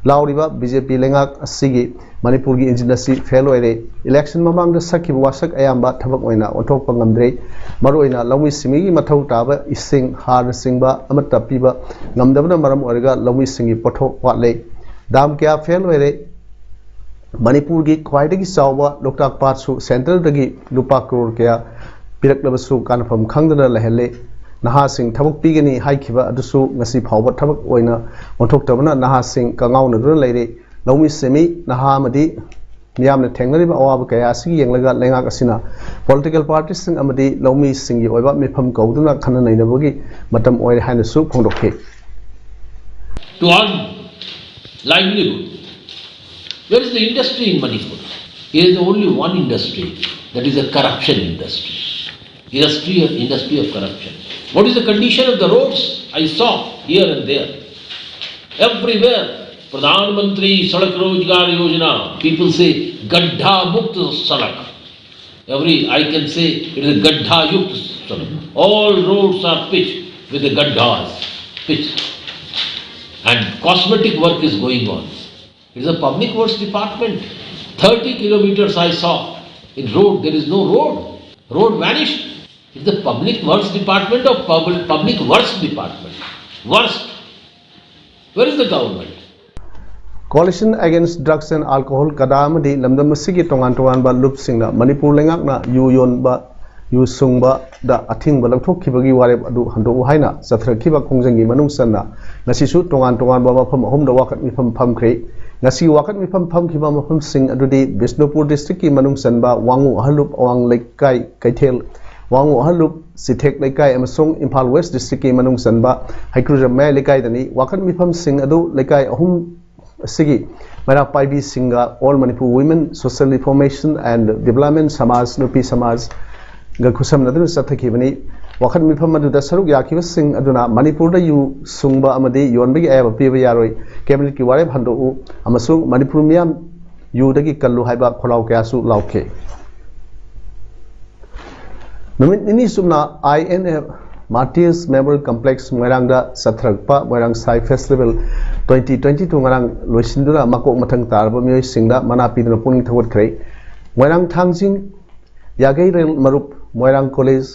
ꯂꯥꯎꯔꯤꯕ ꯕꯤ ꯖꯦ ꯄꯤ ꯂꯩꯉꯥꯛ ꯑꯁꯤꯒꯤ ꯃꯅꯤꯄꯨꯔꯒꯤ ꯏꯟꯖꯤꯟ ꯑꯁꯤ ꯐꯦꯜ ꯑꯣꯏꯔꯦ꯫ ꯏꯂꯦꯛꯁꯟ ꯃꯃꯥꯡꯗ ꯁꯛꯈꯤꯕ ꯋꯥꯁꯛ ꯑꯌꯥꯝꯕ ꯊꯕꯛ ꯑꯣꯏꯅ ꯑꯣꯟꯊꯣꯛꯄ ꯉꯝꯗ꯭ꯔꯦ꯫ ꯃꯔꯨꯑꯣꯏꯅ ꯂꯧꯃꯤ ꯁꯤꯟꯃꯤꯒꯤ ꯃꯊꯧ ꯇꯥꯕ ꯏꯁꯤꯡ, ꯍꯥꯔꯅꯆꯤꯡꯕ ꯑꯃꯠꯇ ꯄꯤꯕ ꯉꯝꯗꯕꯅ ꯃꯔꯝ ꯑꯣꯏꯔꯒ ꯂꯧꯃꯤꯁꯤꯡꯒꯤ ꯄꯣꯠꯊꯣꯛ ꯋꯥꯠꯂꯦ꯫ ꯗꯥꯝ ꯀꯌꯥ ꯐꯦꯜ ꯑꯣꯏꯔꯦ꯫ ꯃꯅꯤꯄꯨꯔꯒꯤ ꯈ꯭ꯋꯥꯏꯗꯒꯤ ꯆꯥꯎꯕ ꯂꯣꯛꯇꯥꯛ ꯄꯥꯠꯁꯨ ꯁꯦꯟꯇꯔꯗꯒꯤ ꯂꯨꯄꯥ ꯀ꯭ꯔꯣꯔ ꯀꯌꯥ ꯄꯤꯔꯛꯂꯕꯁꯨ ꯀꯥꯟꯅꯐꯝ ꯈꯪꯗꯅ ꯂꯩꯍꯜꯂꯦ꯫ ꯅꯍꯥꯁꯤꯡ ꯊꯕꯛ ꯄꯤꯒꯅꯤ ꯍꯥꯏꯈꯤꯕ ꯑꯗꯨꯁꯨ ꯉꯁꯤ ꯐꯥꯎꯕ ꯊꯕꯛ ꯑꯣꯏꯅ ꯑꯣꯟꯊꯣꯛꯇꯕꯅ ꯅꯍꯥꯁꯤꯡ ꯀꯉꯥꯎꯅꯗꯨꯅ ꯂꯩꯔꯦ꯫ ꯂꯧꯃꯤ ꯁꯤꯟꯃꯤ, ꯅꯍꯥ ꯑꯃꯗꯤ ꯃꯤꯌꯥꯝꯅ ꯊꯦꯡꯅꯔꯤꯕ ꯑꯋꯥꯕ ꯀꯌꯥ ꯑꯁꯤ ꯌꯦꯡꯂꯒ ꯂꯩꯉꯥꯛ ꯑꯁꯤꯅ ꯄꯣꯂꯤꯇꯤꯀꯦꯜ ꯄꯥꯔꯇꯤꯁꯤꯡ ꯑꯃꯗꯤ ꯂꯧꯃꯤꯁꯤꯡꯒꯤ ꯑꯣꯏꯕ ꯃꯤꯐꯝ ꯀꯧꯗꯨꯅ ꯈꯟꯅ ꯅꯩꯅꯕꯒꯤ ꯃꯇꯝ ꯑꯣꯏꯔꯦ ꯍꯥꯏꯅꯁꯨ ꯐꯣꯡꯗꯣꯛꯈꯤ꯫ To earn livelihood. Where is the industry in Manipur? Here is only one industry, that is the corruption industry. Industry, industry of corruption. What is the condition of the roads? I saw here and there. Everywhere Pradhan Mantri Sadak Rojgar Yojana, people say gadha mukt sadak. Every, I can say it is a gadha yukt sadak. All roads are pitched with the gadhas, pitched. And cosmetic work is going on. It is a public works department. Thirty kilometers I saw in road, there is no road. Road vanished. It's the public works department or public, public works department. Worst. Where is the government? Coalition Against Drugs and Alcohol, ꯀꯗꯥ ꯑꯃꯗꯤ ꯂꯝꯗꯝ ꯑꯁꯤꯒꯤ ꯇꯣꯉꯥꯟ ꯇꯣꯉꯥꯟꯕ ꯂꯨꯞꯁꯤꯡꯅ ꯃꯅꯤꯄꯨꯔ ꯂꯩꯉꯥꯛꯅ U ꯌꯣꯟꯕꯗ ꯑꯊꯤꯡꯕ ꯂꯧꯊꯣꯛꯈꯤꯕꯒꯤ ꯋꯥꯔꯦꯞ ꯑꯗꯨ ꯍꯟꯗꯣꯛꯎ ꯍꯥꯏꯅ ꯆꯠꯊꯔꯛꯈꯤꯕ ꯈꯣꯡꯖꯪꯒꯤ ꯃꯅꯨꯡ ꯆꯟꯅ ꯉꯁꯤꯁꯨ ꯇꯣꯉꯥꯟ ꯇꯣꯉꯥꯟꯕ ꯃꯐꯝ ꯑꯍꯨꯝꯗ ꯋꯥꯀꯠ ꯃꯤꯐꯝ ꯐꯝꯈ꯭ꯔꯦ꯫ ꯉꯁꯤ ꯋꯥꯀꯠ ꯃꯤꯐꯝ ꯐꯝꯈꯤꯕ ꯃꯐꯝꯁꯤꯡ ꯑꯗꯨꯗꯤ ꯕꯤꯁꯅꯨꯄꯨꯔ district ꯀꯤ ꯃꯅꯨꯡ ꯆꯟꯕ ꯋꯥꯉꯨ ꯑꯍꯜꯂꯨꯞ ꯑꯋꯥꯡ ꯂꯩꯀꯥꯏ ꯀꯩꯊꯦꯜ, ꯋꯥꯉꯨ ꯑꯍꯜꯂꯨꯞ ꯆꯤꯊꯦꯛ ꯂꯩꯀꯥꯏ ꯑꯃꯁꯨꯡ ꯏꯝꯐꯥꯜ West district ꯀꯤ ꯃꯅꯨꯡ ꯆꯟꯕ ꯍꯩꯀ꯭ꯔꯨꯖꯝ ꯃꯌꯥꯏ ꯂꯩꯀꯥꯏꯗꯅꯤ꯫ ꯋꯥꯀꯠ ꯃꯤꯐꯝꯁꯤꯡ ꯑꯗꯨ ꯂꯩꯀꯥꯏ ꯑꯍꯨꯝ ꯑꯁꯤꯒꯤ ꯃꯩꯔꯥ ꯄꯥꯏꯕꯤꯁꯤꯡꯒ All Manipur Women Social Reformation and Development ꯁꯃꯥꯖ, ꯅꯨꯄꯤ ꯁꯃꯥꯖꯒ ꯈꯨꯠꯁꯝꯅꯗꯨꯅ ꯆꯠꯊꯈꯤꯕꯅꯤ꯫ ꯋꯥꯀꯠ ꯃꯤꯐꯝ ꯑꯗꯨꯗ ꯁꯔꯨꯛ ꯌꯥꯈꯤꯕꯁꯤꯡ ꯑꯗꯨꯅ ꯃꯅꯤꯄꯨꯔꯗ ꯌꯨ ꯁꯨꯡꯕ ꯑꯃꯗꯤ ꯌꯣꯟꯕꯒꯤ ꯑꯌꯥꯕ ꯄꯤꯕ ꯌꯥꯔꯣꯏ, cabinet ꯀꯤ ꯋꯥꯔꯦꯞ ꯍꯟꯗꯣꯛꯎ ꯑꯃꯁꯨꯡ ꯃꯅꯤꯄꯨꯔ ꯃꯤꯌꯥꯝ ꯌꯨꯗꯒꯤ ꯀꯜꯂꯨ ꯍꯥꯏꯕ ꯈꯣꯜꯂꯥꯎ ꯀꯌꯥꯁꯨ ꯂꯥꯎꯈꯤ꯫ ꯅꯨꯃꯤꯠ ꯅꯤꯅꯤ ꯆꯨꯞꯅ I N F Martyrs Memorial Complex ꯃꯣꯏꯔꯥꯡꯗ ꯆꯠꯊꯔꯛꯄ ꯃꯣꯏꯔꯥꯡ ꯁꯥꯏ Festival twenty twenty two ꯉꯔꯥꯡ ꯂꯣꯏꯁꯤꯟꯗꯨꯅ ꯃꯀꯣꯛ ꯃꯊꯪ ꯇꯥꯔꯕ ꯃꯤꯑꯣꯏꯁꯤꯡꯗ ꯃꯅꯥ ꯄꯤꯗꯨꯅ ꯄꯨꯛꯅꯤꯡ ꯊꯧꯒꯠꯈ꯭ꯔꯦ꯫ ꯃꯣꯏꯔꯥꯡ ꯊꯥꯡꯖꯤꯡ ꯌꯥꯒꯩꯔꯦꯜ ꯃꯔꯨꯞ, ꯃꯣꯏꯔꯥꯡ College,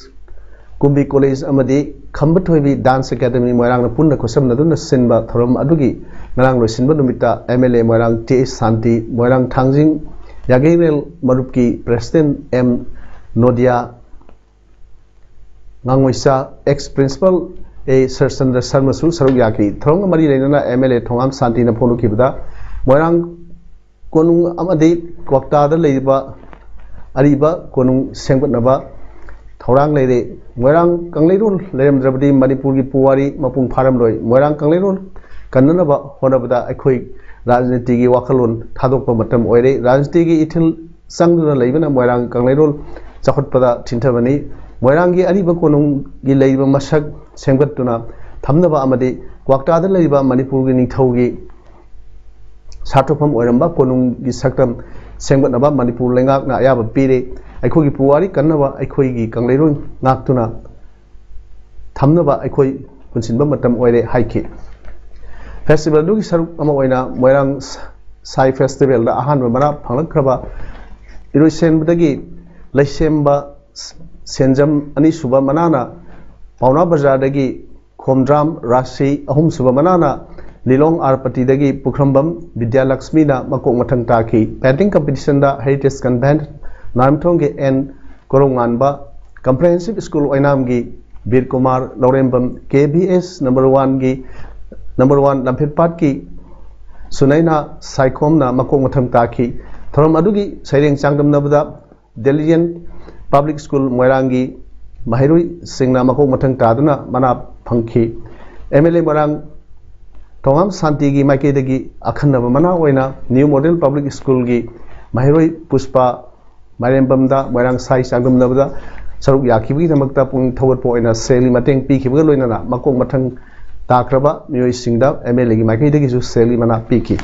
ꯀꯨꯝꯕꯤ College ꯑꯃꯗꯤ ꯈꯝꯕ ꯊꯣꯏꯕꯤ Dance Academy ꯃꯣꯏꯔꯥꯡꯅ ꯄꯨꯟꯅ ꯈꯨꯠꯁꯝꯅꯗꯨꯅ ꯁꯤꯟꯕ ꯊꯧꯔꯝ ꯑꯗꯨꯒꯤ ꯉꯔꯥꯡ ꯂꯣꯏꯁꯤꯟꯕ ꯅꯨꯃꯤꯠꯇ M L A Moirang T H ꯁꯥꯟꯇꯤ, ꯃꯣꯏꯔꯥꯡ ꯊꯥꯡꯖꯤꯡ ꯌꯥꯒꯩꯔꯦꯜ ꯃꯔꯨꯞꯀꯤ President M ꯅꯣꯗꯤꯌꯥ ꯉꯥꯡꯉꯣꯏꯆꯥ, ex Principal A ꯁꯔꯆꯟꯗ꯭ꯔ ꯁꯔꯃꯁꯨ ꯁꯔꯨꯛ ꯌꯥꯈꯤ꯫ ꯊꯧꯔꯝꯒ ꯃꯔꯤ ꯂꯩꯅꯅ M L A ꯊꯣꯉꯥꯝ ꯁꯥꯟꯇꯤꯅ ꯐꯣꯡꯗꯣꯛꯈꯤꯕꯗ, ꯃꯣꯏꯔꯥꯡ ꯀꯣꯅꯨꯡ ꯑꯃꯗꯤ ꯀ꯭ꯋꯥꯛꯇꯥꯗ ꯂꯩꯔꯤꯕ ꯑꯔꯤꯕ ꯀꯣꯅꯨꯡ ꯁꯦꯝꯒꯠꯅꯕ ꯊꯧꯔꯥꯡ ꯂꯩꯔꯦ꯫ ꯃꯣꯏꯔꯥꯡ ꯀꯪꯂꯩꯔꯣꯜ ꯂꯩꯔꯝꯗ꯭ꯔꯕꯗꯤ ꯃꯅꯤꯄꯨꯔꯒꯤ ꯄꯨꯋꯥꯔꯤ ꯃꯄꯨꯡ ꯐꯥꯔꯝꯂꯣꯏ꯫ ꯃꯣꯏꯔꯥꯡ ꯀꯪꯂꯩꯔꯣꯜ ꯀꯟꯅꯅꯕ ꯍꯣꯠꯅꯕꯗ ꯑꯩꯈꯣꯏ ꯔꯥꯖꯅꯤꯇꯤꯒꯤ ꯋꯥꯈꯜꯂꯣꯟ ꯊꯥꯗꯣꯛꯄ ꯃꯇꯝ ꯑꯣꯏꯔꯦ꯫ ꯔꯥꯖꯅꯤꯇꯤꯒꯤ ꯏꯊꯤꯜ ꯆꯪꯗꯨꯅ ꯂꯩꯕꯅ ꯃꯣꯏꯔꯥꯡ ꯀꯪꯂꯩꯔꯣꯜ ꯆꯥꯎꯈꯠꯄꯗ ꯊꯤꯟꯊꯕꯅꯤ꯫ ꯃꯣꯏꯔꯥꯡꯒꯤ ꯑꯔꯤꯕ ꯀꯣꯅꯨꯡꯒꯤ ꯂꯩꯔꯤꯕ ꯃꯁꯛ ꯁꯦꯝꯒꯠꯇꯨꯅ ꯊꯝꯅꯕ ꯑꯃꯗꯤ ꯀ꯭ꯋꯥꯛꯇꯥꯗ ꯂꯩꯔꯤꯕ ꯃꯅꯤꯄꯨꯔꯒꯤ ꯅꯤꯡꯊꯧꯒꯤ ꯁꯥꯊꯣꯛꯐꯝ ꯑꯣꯏꯔꯝꯕ ꯀꯣꯅꯨꯡꯒꯤ ꯁꯛꯇꯝ ꯁꯦꯝꯒꯠꯅꯕ ꯃꯅꯤꯄꯨꯔ ꯂꯩꯉꯥꯛꯅ ꯑꯌꯥꯕ ꯄꯤꯔꯦ꯫ ꯑꯩꯈꯣꯏꯒꯤ ꯄꯨꯋꯥꯔꯤ ꯀꯟꯅꯕ, ꯑꯩꯈꯣꯏꯒꯤ ꯀꯪꯂꯩꯔꯣꯟ ꯉꯥꯛꯇꯨꯅ ꯊꯝꯅꯕ ꯑꯩꯈꯣꯏ ꯄꯨꯟꯁꯤꯟꯕ ꯃꯇꯝ ꯑꯣꯏꯔꯦ ꯍꯥꯏꯈꯤ꯫ ꯐꯦꯁꯇꯤꯚꯦꯜꯗꯨꯒꯤ ꯁꯔꯨꯛ ꯑꯃ ꯑꯣꯏꯅ ꯃꯣꯏꯔꯥꯡ ꯁꯥꯏ ꯐꯦꯁꯇꯤꯚꯦꯜꯗ ꯑꯍꯥꯟꯕ ꯃꯅꯥ ꯐꯪꯂꯛꯈ꯭ꯔꯕ ꯏꯔꯣꯏꯁꯦꯝꯕꯗꯒꯤ ꯂꯩꯁꯦꯝꯕ ꯁꯦꯟꯖꯝ, ꯑꯅꯤꯁꯨꯕ ꯃꯅꯥꯅ ꯄꯥꯎꯅꯥ ꯕꯖꯥꯔꯗꯒꯤ ꯈꯣꯝꯗ꯭ꯔꯥꯝ ꯔꯥꯁꯤ, ꯑꯍꯨꯝꯁꯨꯕ ꯃꯅꯥꯅ ꯂꯤꯂꯣꯡ ꯑꯥꯔꯄꯇꯤꯗꯒꯤ ꯄꯨꯈ꯭ꯔꯝꯕꯝ ꯕꯤꯗ꯭ꯌꯥꯂꯛꯁꯃꯤꯅ ꯃꯀꯣꯛ ꯃꯊꯪ ꯇꯥꯈꯤ꯫ ꯄꯦꯟꯇꯤꯡ ꯀꯝꯄꯤꯇꯤꯁꯟꯗ ꯍꯦꯔꯤꯇꯦꯖ ꯀꯟꯚꯦꯟꯠ ꯅꯥꯔꯝꯊꯣꯡꯒꯤ ꯑꯦꯟ ꯀꯣꯔꯧꯉꯥꯟꯕ, ꯀꯝꯄ꯭ꯔꯦꯍꯦꯟꯁꯤꯞ ꯁ꯭ꯀꯨꯜ ꯑꯣꯏꯅꯥꯝꯒꯤ Bir Kumar Laurembam, K V S number ꯋꯥꯟꯒꯤ ꯅꯝꯕꯔ ꯋꯥꯟ ꯂꯝꯐꯦꯠꯄꯥꯠꯀꯤ ꯁꯨꯅꯩꯅ ꯁꯥꯏꯈꯣꯝꯅ ꯃꯀꯣꯛ ꯃꯊꯪ ꯇꯥꯈꯤ꯫ ꯊꯧꯔꯝ ꯑꯗꯨꯒꯤ ꯁꯩꯔꯦꯡ ꯆꯥꯡꯗꯝꯅꯕꯗ ꯗꯦꯂꯤꯌꯟ ꯄꯕ꯭ꯂꯤꯛ ꯁ꯭ꯀꯨꯜ ꯃꯣꯏꯔꯥꯡꯒꯤ ꯃꯍꯩꯔꯣꯏꯁꯤꯡꯅ ꯃꯀꯣꯛ ꯃꯊꯪ ꯇꯥꯗꯨꯅ ꯃꯅꯥ ꯐꯪꯈꯤ꯫ ꯑꯦꯝ ꯑꯦꯜ ꯑꯦ ꯃꯣꯏꯔꯥꯡ ꯊꯣꯉꯥꯝ ꯁꯥꯟꯇꯤꯒꯤ ꯃꯥꯏꯀꯩꯗꯒꯤ ꯑꯈꯟꯅꯕ ꯃꯅꯥ ꯑꯣꯏꯅ ꯅ꯭ꯌꯨ ꯃꯣꯗꯦꯜ ꯄꯕ꯭ꯂꯤꯛ ꯁ꯭ꯀꯨꯜꯒꯤ ꯃꯍꯩꯔꯣꯏ ꯄꯨꯁꯄꯥ ꯃꯥꯏꯔꯦꯝꯕꯝꯗ ꯃꯣꯏꯔꯥꯡ ꯁꯥꯏ ꯆꯥꯡꯗꯝꯅꯕꯗ ꯁꯔꯨꯛ ꯌꯥꯈꯤꯕꯒꯤꯗꯃꯛꯇ ꯄꯨꯛꯅꯤꯡ ꯊꯧꯒꯠꯄ ꯑꯣꯏꯅ ꯁꯦꯜꯒꯤ ꯃꯇꯦꯡ ꯄꯤꯈꯤꯕꯒ ꯂꯣꯏꯅꯅ ꯃꯀꯣꯛ ꯃꯊꯪ ꯇꯥꯈ꯭ꯔꯕ ꯃꯤꯑꯣꯏꯁꯤꯡꯗ ꯑꯦꯝ ꯑꯦꯜ ꯑꯦꯒꯤ ꯃꯥꯏꯀꯩꯗꯒꯤꯁꯨ ꯁꯦꯜꯒꯤ ꯃꯅꯥ ꯄꯤꯈꯤ꯫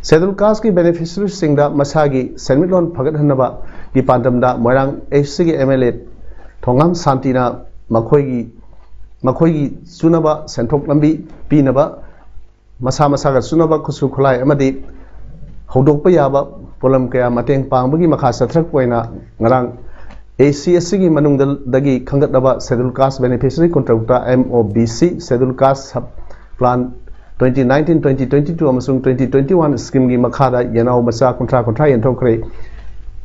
ꯁꯦꯗꯨꯜ ꯀꯥꯁꯀꯤ ꯕꯦꯅꯤꯐꯤꯁꯔꯤꯁꯤꯡꯗ ꯃꯁꯥꯒꯤ ꯁꯦꯟꯃꯤꯠꯂꯣꯟ ꯐꯒꯠꯍꯟꯅꯕꯒꯤ ꯄꯥꯟꯗꯝꯗ ꯃꯣꯏꯔꯥꯡ ꯑꯦꯁ ꯁꯤꯒꯤ ꯑꯦꯝ ꯑꯦꯜ ꯑꯦ ꯊꯣꯉꯥꯝ ꯁꯥꯟꯇꯤꯅ ꯃꯈꯣꯏꯒꯤ ꯃꯈꯣꯏꯒꯤ ꯆꯨꯅꯕ ꯁꯦꯟꯊꯣꯛ ꯂꯝꯕꯤ ꯄꯤꯅꯕ ꯃꯁꯥ ꯃꯁꯥꯒ ꯆꯨꯅꯕ ꯈꯨꯠꯁꯨ ꯈꯨꯠꯂꯥꯏ ꯑꯃꯗꯤ ꯍꯧꯗꯣꯛꯄ ꯌꯥꯕ ꯄꯣꯠꯂꯝ ꯀꯌꯥ ꯃꯇꯦꯡ ꯄꯥꯡꯕꯒꯤ ꯃꯈꯥ ꯆꯠꯊꯔꯛꯄ ꯑꯣꯏꯅ ꯉꯔꯥꯡ ꯑꯦ ꯁꯤ ꯑꯦꯁ ꯁꯤꯒꯤ ꯃꯅꯨꯡꯗꯒꯤ ꯈꯟꯒꯠꯂꯕ ꯁꯦꯗꯨꯜ ꯀꯥꯁ ꯕꯦꯅꯤꯐꯤꯁꯔꯤ ꯀꯨꯟꯇꯔꯨꯛꯇ M O B C, scheduled caste sub plan twenty nineteen twenty twenty two ꯑꯃꯁꯨꯡ ꯇ꯭ꯋꯦꯟꯇꯤ ꯇ꯭ꯋꯦꯟꯇꯤ ꯋꯥꯟ ꯁ꯭ꯀꯤꯝꯒꯤ ꯃꯈꯥꯗ ꯌꯦꯅꯥꯎ ꯃꯆꯥ ꯀꯨꯟꯊ꯭ꯔꯥ ꯀꯨꯟꯊ꯭ꯔꯥ ꯌꯦꯟꯊꯣꯛꯈ꯭ꯔꯦ꯫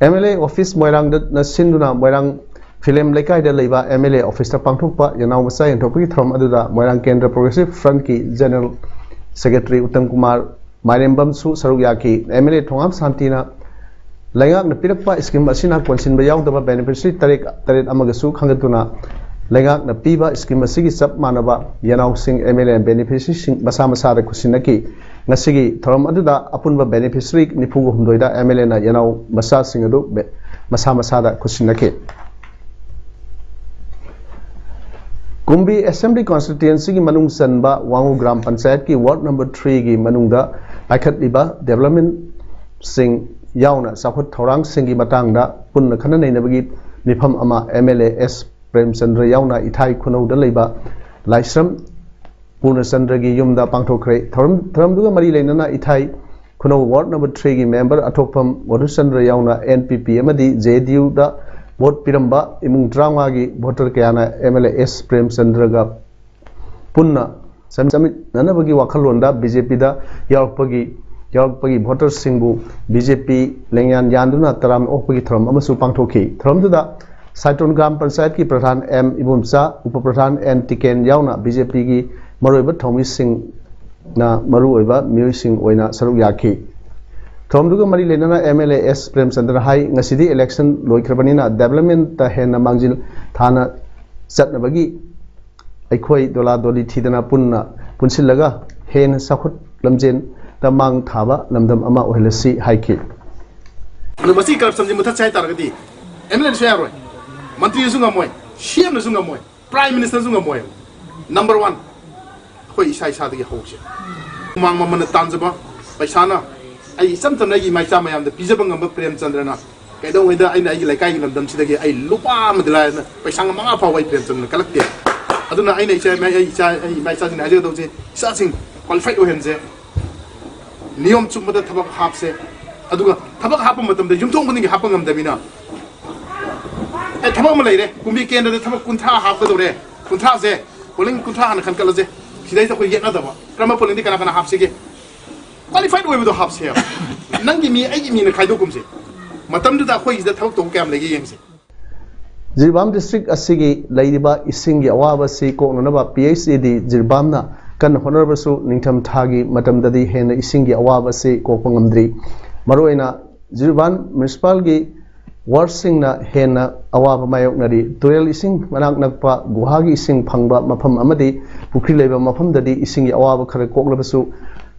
ꯑꯦꯝ ꯑꯦꯜ ꯑꯦ ꯑꯣꯐꯤꯁ ꯃꯣꯏꯔꯥꯡꯗꯅ ꯁꯤꯟꯗꯨꯅ ꯃꯣꯏꯔꯥꯡ ꯐꯤꯂꯦꯝ ꯂꯩꯀꯥꯏꯗ ꯂꯩꯕ ꯑꯦꯝ ꯑꯦꯜ ꯑꯦ ꯑꯣꯐꯤꯁꯇ ꯄꯥꯡꯊꯣꯛꯄ ꯌꯦꯅꯥꯎ ꯃꯆꯥ ꯌꯦꯟꯊꯣꯛꯄꯒꯤ ꯊꯧꯔꯝ ꯑꯗꯨꯗ ꯃꯣꯏꯔꯥꯡ ꯀꯦꯟꯗ꯭ꯔ progressive ꯐ꯭ꯔꯟꯠꯀꯤ general secretary Uttam Kumar ꯃꯥꯏꯔꯦꯝꯕꯝꯁꯨ ꯁꯔꯨꯛ ꯌꯥꯈꯤ꯫ ꯑꯦꯝ ꯑꯦꯜ ꯑꯦ ꯊꯣꯉꯥꯝ ꯁꯥꯟꯇꯤꯅ ꯂꯩꯉꯥꯛꯅ ꯄꯤꯔꯛꯄ ꯁ꯭ꯀꯤꯝ ꯑꯁꯤꯅ ꯀꯣꯟꯁꯤꯟꯕ ꯌꯥꯎꯗꯕ ꯕꯦꯅꯤꯐꯤꯁꯔꯤ ꯇꯔꯦꯠ, ꯇꯔꯦꯠ ꯑꯃꯒꯁꯨ ꯈꯪꯒꯠꯇꯨꯅ ꯂꯩꯉꯥꯛꯅ ꯄꯤꯕ ꯁ꯭ꯀꯤꯝ ꯑꯁꯤꯒꯤ ꯆꯞ ꯃꯥꯟꯅꯕ ꯌꯦꯅꯥꯎꯁꯤꯡ ꯑꯦꯝ ꯑꯦꯜ ꯑꯦ ꯕꯦꯅꯤꯐꯤꯁꯔꯤꯁꯤꯡ ꯃꯁꯥ ꯃꯁꯥꯗ ꯈꯨꯠꯁꯤꯟꯅꯈꯤ꯫ ꯉꯁꯤꯒꯤ ꯊꯧꯔꯝ ꯑꯗꯨꯗ ꯑꯄꯨꯟꯕ ꯕꯦꯅꯤꯐꯤꯁꯔꯤ ꯅꯤꯐꯨꯒ ꯍꯨꯝꯗꯣꯏꯗ ꯑꯦꯝ ꯑꯦꯜ ꯑꯦꯅ ꯌꯦꯅꯥꯎ ꯃꯆꯥꯁꯤꯡ ꯑꯗꯨ ꯕꯦ-, ꯃꯁꯥ ꯃꯁꯥꯗ ꯈꯨꯠꯁꯤꯟꯅꯈꯤ꯫ ꯀꯨꯝꯕꯤ ꯑꯦꯁꯦꯝꯕ꯭ꯂꯤ ꯀꯣꯟꯁꯇꯤꯇ꯭ꯋꯦꯟꯁꯤꯒꯤ ꯃꯅꯨꯡ ꯆꯟꯕ ꯋꯥꯉꯨ ꯒ꯭ꯔꯥꯝ ꯄꯟꯆꯥꯌꯠꯀꯤ ꯋꯥꯔꯗ ꯅꯝꯕꯔ ꯊ꯭ꯔꯤꯒꯤ ꯃꯅꯨꯡꯗ ꯄꯥꯏꯈꯠꯂꯤꯕ ꯗꯦꯕꯂꯞꯃꯦꯟꯁꯤꯡ ꯌꯥꯎꯅ ꯆꯥꯎꯈꯠ ꯊꯧꯔꯥꯡꯁꯤꯡꯒꯤ ꯃꯇꯥꯡꯗ ꯄꯨꯟꯅ ꯈꯟꯅ ꯅꯩꯅꯕꯒꯤ ꯃꯤꯐꯝ ꯑꯃ M L A S Premchandra ꯌꯥꯎꯅ ꯏꯊꯥꯏ ꯈꯨꯅꯧꯗ ꯂꯩꯕ ꯂꯥꯏꯁ꯭ꯔꯝ ꯄꯨꯔꯅꯆꯟꯗ꯭ꯔꯒꯤ ꯌꯨꯝꯗ ꯄꯥꯡꯊꯣꯛꯈ꯭ꯔꯦ꯫ ꯊꯧꯔꯝ ꯊꯧꯔꯝꯗꯨꯒ ꯃꯔꯤ ꯂꯩꯅꯅ ꯏꯊꯥꯏ ꯈꯨꯅꯧ ꯋꯥꯔꯗ ꯅꯝꯕꯔ ꯊ꯭ꯔꯤꯒꯤ ꯃꯦꯝꯕꯔ ꯑꯊꯣꯛꯐꯝ ꯃꯙꯨꯆꯟꯗ꯭ꯔ ꯌꯥꯎꯅ ꯑꯦꯟ ꯄꯤ ꯄꯤ ꯑꯃꯗꯤ ꯖꯦ ꯑꯦꯟ ꯌꯨꯗ ꯚꯣꯠ ꯄꯤꯔꯝꯕ ꯏꯃꯨꯡ ꯇꯔꯥꯃꯉꯥꯒꯤ ꯚꯣꯇꯔ ꯀꯌꯥꯅ ꯑꯦꯝ ꯑꯦꯜ ꯑꯦ ꯑꯦꯁ ꯄ꯭ꯔꯦꯝꯆꯟꯗ꯭ꯔꯒ ꯄꯨꯟꯅ ꯆꯃꯤꯠ ꯆꯃꯤꯠꯅꯅꯕꯒꯤ ꯋꯥꯈꯜꯂꯣꯟꯗ ꯕꯤ ꯖꯦ ꯄꯤꯗ ꯌꯥꯎꯔꯛꯄꯒꯤ ꯌꯥꯎꯔꯛꯄꯒꯤ ꯚꯣꯇꯔꯁꯤꯡꯕꯨ ꯕꯤ ꯖꯦ ꯄꯤ ꯂꯦꯡꯌꯥꯟ ꯌꯥꯟꯗꯨꯅ ꯇꯔꯥꯝꯅ ꯑꯣꯛꯄꯒꯤ ꯊꯧꯔꯝ ꯑꯃꯁꯨ ꯄꯥꯡꯊꯣꯛꯈꯤ꯫ ꯊꯧꯔꯝꯗꯨꯗ ꯁꯥꯏꯇꯣꯟ ꯒ꯭ꯔꯥꯝ ꯄꯟꯆꯥꯌꯠꯀꯤ ꯄ꯭ꯔꯙꯥꯟ ꯑꯦꯝ ꯏꯕꯣꯝꯆꯥ, ꯎꯄ ꯄ꯭ꯔꯙꯥꯟ ꯑꯦꯟ ꯇꯤꯀꯦꯟ ꯌꯥꯎꯅ ꯕꯤ ꯖꯦ ꯄꯤꯒꯤ ꯃꯔꯨꯑꯣꯏꯕ ꯊꯧꯃꯤꯁꯤꯡꯅ ꯃꯔꯨꯑꯣꯏꯕ ꯃꯤꯑꯣꯏꯁꯤꯡ ꯑꯣꯏꯅ ꯁꯔꯨꯛ ꯌꯥꯈꯤ꯫ ꯊꯧꯔꯝꯗꯨꯒ ꯃꯔꯤ ꯂꯩꯅꯅ M L A S Premchandra ꯍꯥꯏ, ꯉꯁꯤꯗꯤ ꯏꯂꯦꯛꯁꯟ ꯂꯣꯏꯈ꯭ꯔꯕꯅꯤꯅ ꯗꯦꯕꯂꯞꯃꯦꯟꯇ ꯍꯦꯟꯅ ꯃꯥꯡꯖꯤꯜ ꯊꯥꯅ ꯆꯠꯅꯕꯒꯤ ꯑꯩꯈꯣꯏ ꯗꯣꯂꯥ ꯗꯣꯂꯤ ꯊꯤꯗꯅ ꯄꯨꯟꯅ ꯄꯨꯟꯁꯤꯜꯂꯒ ꯍꯦꯟꯅ ꯆꯥꯎꯈꯠ ꯂꯝꯖꯦꯟꯗ ꯃꯥꯡ ꯊꯥꯕ ꯂꯝꯗꯝ ꯑꯃ ꯑꯣꯏꯍꯜꯂꯁꯤ ꯍꯥꯏꯈꯤ꯫ ꯑꯗꯣ ꯃꯁꯤ ꯀꯔꯞꯁꯟꯁꯤ ꯃꯨꯊꯠꯁꯦ ꯍꯥꯏꯇꯥꯔꯒꯗꯤ ꯑꯦꯝ ꯑꯦꯜ ꯑꯦꯅꯁꯨ ꯌꯥꯔꯣꯏ, ꯃꯟꯇ꯭ꯔꯤꯅꯁꯨ ꯉꯝꯃꯣꯏ, ꯁꯤ ꯑꯦꯝꯅꯁꯨ ꯉꯝꯃꯣꯏ, ꯄ꯭ꯔꯥꯏꯝ ꯃꯤꯅꯤꯁꯇꯔꯁꯨ ꯉꯝꯃꯣꯏ꯫ ꯅꯝꯕꯔ ꯋꯥꯟ, ꯑꯩꯈꯣꯏ ꯏꯁꯥ ꯏꯁꯥꯗꯒꯤ ꯍꯧꯁꯦ꯫ ꯍꯨꯃꯥꯡ ꯃꯃꯜꯅ ꯇꯥꯟꯖꯕ ꯄꯩꯁꯥꯅ, ꯑꯩ ꯏꯆꯝ ꯆꯝꯅ ꯑꯩꯒꯤ ꯏꯃꯥ ꯏꯆꯥ ꯃꯌꯥꯝꯗ ꯄꯤꯖꯕ ꯉꯝꯕ ꯄ꯭ꯔꯦꯝꯆꯟꯗ꯭ꯔꯅ ꯀꯩꯗꯧꯉꯩꯗ ꯑꯩꯅ ꯑꯩꯒꯤ ꯂꯩꯀꯥꯏꯒꯤ ꯂꯝꯗꯝꯁꯤꯗꯒꯤ ꯑꯩ ꯂꯨꯄꯥ ꯑꯃꯗꯤ ꯂꯥꯏꯔꯅ ꯄꯩꯁꯥ ꯃꯉꯥ ꯐꯥꯎꯕ ꯑꯩ ꯄ꯭ꯔꯦꯝꯆꯟꯗ꯭ꯔꯅ ꯀꯜꯂꯛꯇꯦ꯫ ꯑꯗꯨꯅ ꯑꯩꯅ ꯏꯆꯥ, ꯑꯩ ꯏꯆꯥ, ꯑꯩ ꯏꯃꯥ ꯏꯆꯥꯁꯤꯡꯅ ꯍꯥꯏꯖꯒꯗꯧꯁꯦ, ꯏꯆꯥꯁꯤꯡ ꯀ꯭ꯋꯥꯂꯤꯐꯥꯏꯠ ꯑꯣꯏꯍꯟꯁꯦ, ꯅꯤꯌꯣꯝ ꯆꯨꯝꯕꯗ ꯊꯕꯛ ꯍꯥꯞꯁꯦ꯫ ꯑꯗꯨꯒ ꯊꯕꯛ ꯍꯥꯞꯄ ꯃꯇꯝꯗ ꯌꯨꯝꯊꯣꯡ ꯈꯨꯗꯤꯡꯒꯤ ꯍꯥꯞꯄ ꯉꯝꯗꯕꯅꯤꯅ, ꯑꯩ ꯊꯕꯛ ꯑꯃ ꯂꯩꯔꯦ, ꯀꯨꯝꯕꯤ ꯀꯦꯟꯗ꯭ꯔꯗ ꯊꯕꯛ ꯀꯨꯟꯊ꯭ꯔꯥ ꯍꯥꯞꯀꯗꯧꯔꯦ, ꯀꯨꯟꯊ꯭ꯔꯥꯁꯦ, ꯄꯣꯂꯤꯡ ꯀꯨꯟꯊ꯭ꯔꯥ ꯍꯥꯟꯅ ꯈꯟꯒꯠꯂꯁꯦ꯫ ꯁꯤꯗꯩꯁꯤꯗ ꯑꯩꯈꯣꯏ ꯌꯦꯠꯅꯗꯕ, ꯀꯔꯝꯕ ꯄꯣꯂꯤꯡꯗꯤ ꯀꯅꯥ ꯀꯅꯥ ꯍꯥꯞꯁꯤꯒꯦ? ꯀ꯭ꯋꯥꯂꯤꯐꯥꯏꯠ ꯑꯣꯏꯕꯗꯣ ꯍꯥꯞꯁꯦꯕ꯫ ꯅꯪꯒꯤ ꯃꯤ, ꯑꯩꯒꯤ ꯃꯤꯅ ꯈꯥꯏꯗꯣꯛꯀꯨꯝꯁꯦ꯫ ꯃꯇꯝꯗꯨꯗ ꯑꯩꯈꯣꯏꯒꯤꯁꯤꯗ ꯊꯕꯛ ꯇꯧꯕ ꯀꯌꯥꯝ ꯂꯩꯒꯦ ꯌꯦꯡꯁꯦ꯫ ꯖꯤꯔꯤꯕꯥꯝ ꯗꯤꯁꯇ꯭ꯔꯤꯛ ꯑꯁꯤꯒꯤ ꯂꯩꯔꯤꯕ ꯏꯁꯤꯡꯒꯤ ꯑꯋꯥꯕ ꯑꯁꯤ ꯀꯣꯛꯅꯅꯕ ꯄꯤ ꯑꯩꯆ ꯏ ꯗꯤ ꯖꯤꯔꯤꯕꯥꯝꯅ ꯀꯟꯅ ꯍꯣꯠꯅꯔꯕꯁꯨ ꯅꯤꯡꯊꯝ ꯊꯥꯒꯤ ꯃꯇꯝꯗꯗꯤ ꯍꯦꯟꯅ ꯏꯁꯤꯡꯒꯤ ꯑꯋꯥꯕ ꯑꯁꯤ ꯀꯣꯛꯄ ꯉꯝꯗ꯭ꯔꯤ꯫ ꯃꯔꯨꯑꯣꯏꯅ ꯖꯤꯔꯤꯕꯥꯝ ꯃ꯭ꯌꯨꯅꯤꯁꯤꯄꯥꯜꯒꯤ ꯋꯥꯔꯗꯁꯤꯡꯅ ꯍꯦꯟꯅ ꯑꯋꯥꯕ ꯃꯥꯌꯣꯛꯅꯔꯤ꯫ ꯇꯨꯔꯦꯜ ꯏꯁꯤꯡ ꯃꯅꯥꯛ ꯅꯛꯄ ꯒꯨꯍꯥꯒꯤ ꯏꯁꯤꯡ ꯐꯪꯕ ꯃꯐꯝ ꯑꯃꯗꯤ ꯄꯨꯈ꯭ꯔꯤ ꯂꯩꯕ ꯃꯐꯝꯗꯗꯤ ꯏꯁꯤꯡꯒꯤ ꯑꯋꯥꯕ ꯈꯔ ꯀꯣꯛꯂꯕꯁꯨ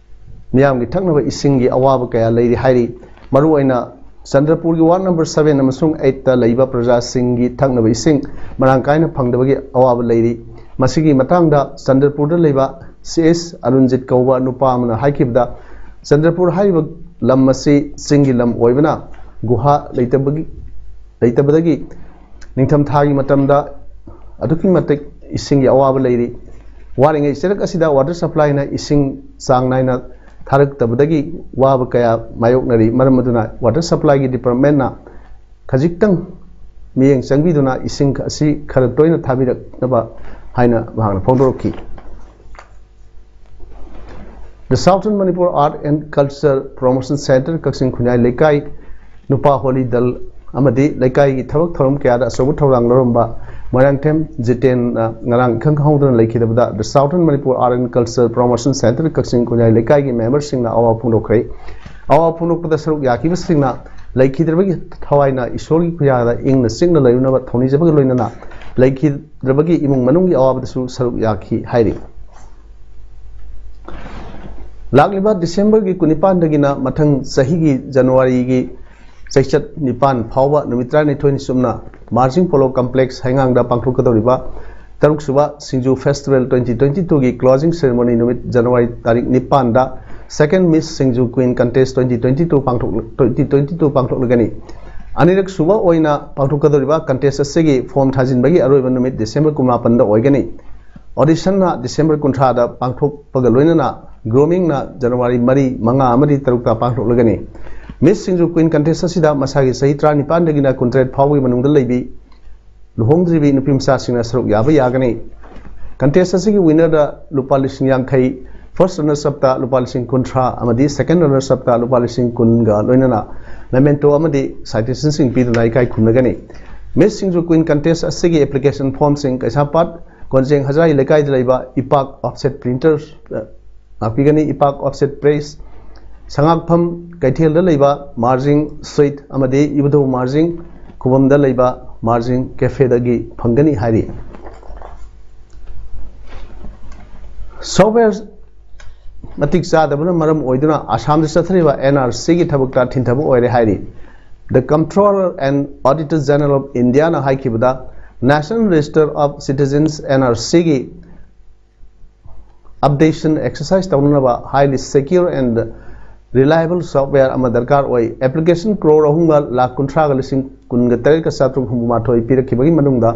ꯃꯤꯌꯥꯝꯒꯤ ꯊꯛꯅꯕ ꯏꯁꯤꯡꯒꯤ ꯑꯋꯥꯕ ꯀꯌꯥ ꯂꯩꯔꯤ ꯍꯥꯏꯔꯤ꯫ ꯃꯔꯨꯑꯣꯏꯅ ꯆꯟꯗ꯭ꯔꯄꯨꯔꯒꯤ ꯋꯥꯔꯗ ꯅꯝꯕꯔ ꯁꯚꯦꯟ ꯑꯃꯁꯨꯡ ꯑꯩꯠꯇ ꯂꯩꯕ ꯄ꯭ꯔꯖꯥꯁꯤꯡꯒꯤ ꯊꯛꯅꯕ ꯏꯁꯤꯡ ꯃꯔꯥꯡ ꯀꯥꯏꯅ ꯐꯪꯗꯕꯒꯤ ꯑꯋꯥꯕ ꯂꯩꯔꯤ꯫ ꯃꯁꯤꯒꯤ ꯃꯇꯥꯡꯗ ꯆꯟꯗ꯭ꯔꯄꯨꯔꯗ ꯂꯩꯕ ꯁꯤ ꯑꯦꯁ ꯑꯔꯨꯟꯖꯤꯠ ꯀꯧꯕ ꯅꯨꯄꯥ ꯑꯃꯅ ꯍꯥꯏꯈꯤꯕꯗ, ꯆꯟꯗ꯭ꯔꯄꯨꯔ ꯍꯥꯏꯔꯤꯕ ꯂꯝ ꯑꯁꯤ ꯆꯤꯡꯒꯤ ꯂꯝ ꯑꯣꯏꯕꯅ ꯒꯨꯍꯥ ꯂꯩꯇꯕꯒꯤ ꯂꯩꯇꯕꯗꯒꯤ ꯅꯤꯡꯊꯝꯊꯥꯒꯤ ꯃꯇꯝꯗ ꯑꯗꯨꯛꯀꯤ ꯃꯇꯤꯛ ꯏꯁꯤꯡꯒꯤ ꯑꯋꯥꯕ ꯂꯩꯔꯤ꯫ ꯋꯥꯔꯤꯉꯩ ꯆꯔꯛ ꯑꯁꯤꯗ ꯋꯥꯇꯔ ꯁꯄ꯭ꯂꯥꯏꯅ ꯏꯁꯤꯡ ꯆꯥꯡ ꯅꯥꯏꯅ ꯊꯥꯔꯛꯇꯕꯗꯒꯤ ꯋꯥꯕ ꯀꯌꯥ ꯃꯥꯌꯣꯛꯅꯔꯤ꯫ ꯃꯔꯝ ꯑꯗꯨꯅ ꯋꯥꯇꯔ ꯁꯄ꯭ꯂꯥꯏꯒꯤ ꯗꯤꯄꯥꯔꯠꯃꯦꯟꯅ ꯈꯖꯤꯛꯇꯪ ꯃꯤꯠꯌꯦꯡ ꯆꯪꯕꯤꯗꯨꯅ ꯏꯁꯤꯡ ꯑꯁꯤ ꯈꯔ ꯇꯣꯏꯅ ꯊꯥꯕꯤꯔꯛꯅꯕ ꯍꯥꯏꯅ ꯃꯍꯥꯛꯅ ꯐꯣꯡꯗꯣꯔꯛꯈꯤ꯫ The Southern Manipur Art and Culture Promotion Center, ꯀꯛꯆꯤꯡ ꯈꯨꯟꯌꯥꯏ ꯂꯩꯀꯥꯏ, ꯅꯨꯄꯥ ꯍꯣꯂꯤ ꯗꯜ ꯑꯃꯗꯤ ꯂꯩꯀꯥꯏꯒꯤ ꯊꯕꯛ ꯊꯧꯔꯝ ꯀꯌꯥꯗ ꯑꯆꯧꯕ ꯊꯧꯗꯥꯡ ꯂꯧꯔꯝꯕ ꯃꯣꯏꯔꯥꯡꯊꯦꯝ ꯖꯤꯇꯦꯟꯅ ꯉꯔꯥꯡ ꯏꯈꯪ ꯈꯪꯍꯧꯗꯅ ꯂꯩꯈꯤꯗꯕꯗ The Southern Manipur Art and Culture Promotion Center, ꯀꯛꯆꯤꯡ ꯈꯨꯟꯌꯥꯏ ꯂꯩꯀꯥꯏꯒꯤ ꯃꯦꯝꯕꯔꯁꯤꯡꯅ ꯑꯋꯥꯕ ꯐꯣꯡꯗꯣꯛꯈ꯭ꯔꯦ꯫ ꯑꯋꯥꯕ ꯐꯣꯡꯗꯣꯛꯄꯗ ꯁꯔꯨꯛ ꯌꯥꯈꯤꯕꯁꯤꯡꯅ ꯂꯩꯈꯤꯗ꯭ꯔꯕꯒꯤ ꯊꯋꯥꯏꯅ ꯏꯁꯣꯔꯒꯤ ꯈꯨꯌꯥꯗ ꯏꯪꯅ ꯆꯤꯛꯅ ꯂꯩꯔꯨꯅꯕ ꯊꯧꯅꯤꯖꯕꯒ ꯂꯣꯏꯅꯅ ꯂꯩꯈꯤꯗ꯭ꯔꯕꯒꯤ ꯏꯃꯨꯡ ꯃꯅꯨꯡꯒꯤ ꯑꯋꯥꯕꯗꯁꯨ ꯁꯔꯨꯛ ꯌꯥꯈꯤ ꯍꯥꯏꯔꯤ꯫ ꯂꯥꯛꯂꯤꯕ ꯗꯤꯁꯦꯝꯕꯔꯒꯤ ꯀꯨꯟꯅꯤꯄꯥꯟꯗꯒꯤꯅ ꯃꯊꯪ ꯆꯍꯤꯒꯤ ꯖꯅꯋꯥꯔꯤꯒꯤ ꯆꯩꯆꯠ ꯅꯤꯄꯥꯟ ꯐꯥꯎꯕ ꯅꯨꯃꯤꯠ ꯇꯔꯥꯅꯤꯊꯣꯏꯅꯤ ꯆꯨꯞꯅ ꯃꯥꯔꯖꯤꯡ ꯄꯣꯂꯣ ꯀꯝꯄ꯭ꯂꯦꯛꯁ ꯍꯩꯉꯥꯡꯗ ꯄꯥꯡꯊꯣꯛꯀꯗꯧꯔꯤꯕ ꯇꯔꯨꯛꯁꯨꯕ ꯁꯤꯡꯖꯨ ꯐꯦꯁꯇꯤꯚꯦꯜ twenty twenty-two ꯒꯤ closing ceremony ꯅꯨꯃꯤꯠ ꯖꯅꯋꯥꯔꯤ ꯇꯥꯔꯤꯛ ꯅꯤꯄꯥꯟꯗ Second Miss Singju Queen Contest twenty twenty-two ꯄꯥꯡꯊꯣꯛ-, twenty twenty-two ꯄꯥꯡꯊꯣꯛꯂꯒꯅꯤ꯫ ꯑꯅꯤꯔꯛ ꯁꯨꯕ ꯑꯣꯏꯅ ꯄꯥꯡꯊꯣꯛꯀꯗꯧꯔꯤꯕ ꯀꯟꯇꯦꯁ ꯑꯁꯤꯒꯤ ꯐꯣꯝ ꯊꯥꯖꯤꯟꯕꯒꯤ ꯑꯔꯣꯏꯕ ꯅꯨꯃꯤꯠ ꯗꯤꯁꯦꯝꯕꯔ ꯀꯨꯟꯃꯥꯄꯟꯗ ꯑꯣꯏꯒꯅꯤ꯫ ꯑꯣꯗꯤꯁꯟꯅ ꯗꯤꯁꯦꯝꯕꯔ ꯀꯨꯟꯊ꯭ꯔꯥꯗ ꯄꯥꯡꯊꯣꯛꯄꯒ ꯂꯣꯏꯅꯅ ꯒ꯭ꯔꯨꯃꯤꯡꯅ ꯖꯅꯋꯥꯔꯤ ꯃꯔꯤ, ꯃꯉꯥ ꯑꯃꯗꯤ ꯇꯔꯨꯛꯇ ꯄꯥꯡꯊꯣꯛꯂꯒꯅꯤ꯫ ꯃꯤꯁ ꯁꯤꯡꯖꯨ ꯀ꯭ꯋꯤꯟ ꯀꯟꯇꯦꯁ ꯑꯁꯤꯗ ꯃꯁꯥꯒꯤ ꯆꯍꯤ ꯇꯔꯥꯅꯤꯄꯥꯟꯗꯒꯤꯅ ꯀꯨꯟꯇꯔꯦꯠ ꯐꯥꯎꯕꯒꯤ ꯃꯅꯨꯡꯗ ꯂꯩꯕꯤ ꯂꯨꯍꯣꯡꯗ꯭ꯔꯤꯕꯤ ꯅꯨꯄꯤ ꯃꯆꯥꯁꯤꯡꯅ ꯁꯔꯨꯛ ꯌꯥꯕ ꯌꯥꯒꯅꯤ꯫ ꯀꯟꯇꯦꯁ ꯑꯁꯤꯒꯤ ꯋꯤꯟꯅꯔꯗ ꯂꯨꯄꯥ ꯂꯤꯁꯤꯡ ꯌꯥꯡꯈꯩ, ꯐꯥꯔꯁ ꯔꯅꯔꯁ ꯑꯞꯇ ꯂꯨꯄꯥ ꯂꯤꯁꯤꯡ ꯀꯨꯟꯊ꯭ꯔꯥ ꯑꯃꯗꯤ ꯁꯦꯀꯦꯟ ꯔꯅꯔꯁ ꯑꯞꯇ ꯂꯨꯄꯥ ꯂꯤꯁꯤꯡ ꯀꯨꯟꯒ ꯂꯣꯏꯅꯅ ꯃꯦꯃꯦꯟꯇꯣ ꯑꯃꯗꯤ ꯁꯥꯏꯇꯦꯁꯟꯁꯤꯡ ꯄꯤꯗꯨꯅ ꯏꯀꯥꯏ ꯈꯨꯝꯅꯒꯅꯤ꯫ ꯃꯤꯁ ꯁꯤꯡꯖꯨ ꯀ꯭ꯋꯤꯟ ꯀꯟꯇꯦꯁ ꯑꯁꯤꯒꯤ ꯑꯦꯄ꯭ꯂꯤꯀꯦꯁꯟ ꯐꯣꯝꯁꯤꯡ ꯀꯩꯁꯥꯝꯄꯥꯠ ꯀꯣꯟꯖꯦꯡ ꯍꯖꯥꯏ ꯂꯩꯀꯥꯏꯗ ꯂꯩꯕ ꯏꯄꯥꯛ ꯑꯣꯐꯁꯦꯠ ꯄ꯭ꯔꯤꯟꯇꯔ ꯂꯥꯛꯄꯤꯒꯅꯤ꯫ ꯏꯄꯥꯛ ꯑꯣꯐꯁꯦꯠ ꯄ꯭ꯔꯦꯁ, ꯁꯉꯥꯛꯐꯝ ꯀꯩꯊꯦꯜꯗ ꯂꯩꯕ ꯃꯥꯔꯖꯤꯡ ꯁ꯭ꯋꯤꯠ ꯑꯃꯗꯤ ꯏꯕꯨꯙꯧ ꯃꯥꯔꯖꯤꯡ ꯈꯨꯕꯝꯗ ꯂꯩꯕ ꯃꯥꯔꯖꯤꯡ ꯀꯦꯐꯦꯗꯒꯤ ꯐꯪꯒꯅꯤ ꯍꯥꯏꯔꯤ꯫ ꯁꯣꯐꯋꯦꯌꯔ ꯃꯇꯤꯛ ꯆꯥꯗꯕꯅ ꯃꯔꯝ ꯑꯣꯏꯗꯨꯅ ꯑꯁꯥꯝꯗ ꯆꯠꯊꯔꯤꯕ ꯑꯦꯟ ꯑꯥꯔ ꯁꯤꯒꯤ ꯊꯕꯛꯇ ꯊꯤꯟꯊꯕ ꯑꯣꯏꯔꯦ ꯍꯥꯏꯔꯤ꯫ The Comptroller and Auditor General of Indiaꯅ ꯍꯥꯏꯈꯤꯕꯗ, National Register of Citizens, N R C ꯒꯤ updation exercise ꯇꯧꯅꯅꯕ highly secure and reliable software ꯑꯃ ꯗꯔꯀꯥꯔ ꯑꯣꯏ꯫ Application ꯀ꯭ꯔꯣꯔ ꯑꯍꯨꯝꯒ ꯂꯥꯈ ꯀꯨꯟꯊ꯭ꯔꯥꯒ ꯂꯤꯁꯤꯡ ꯀꯨꯟꯒ ꯇꯔꯦꯠꯀ ꯆꯥꯇ꯭ꯔꯨꯛ ꯍꯨꯝꯐꯨ ꯃꯥꯊꯣꯏ ꯄꯤꯔꯛꯈꯤꯕꯒꯤ ꯃꯅꯨꯡꯗ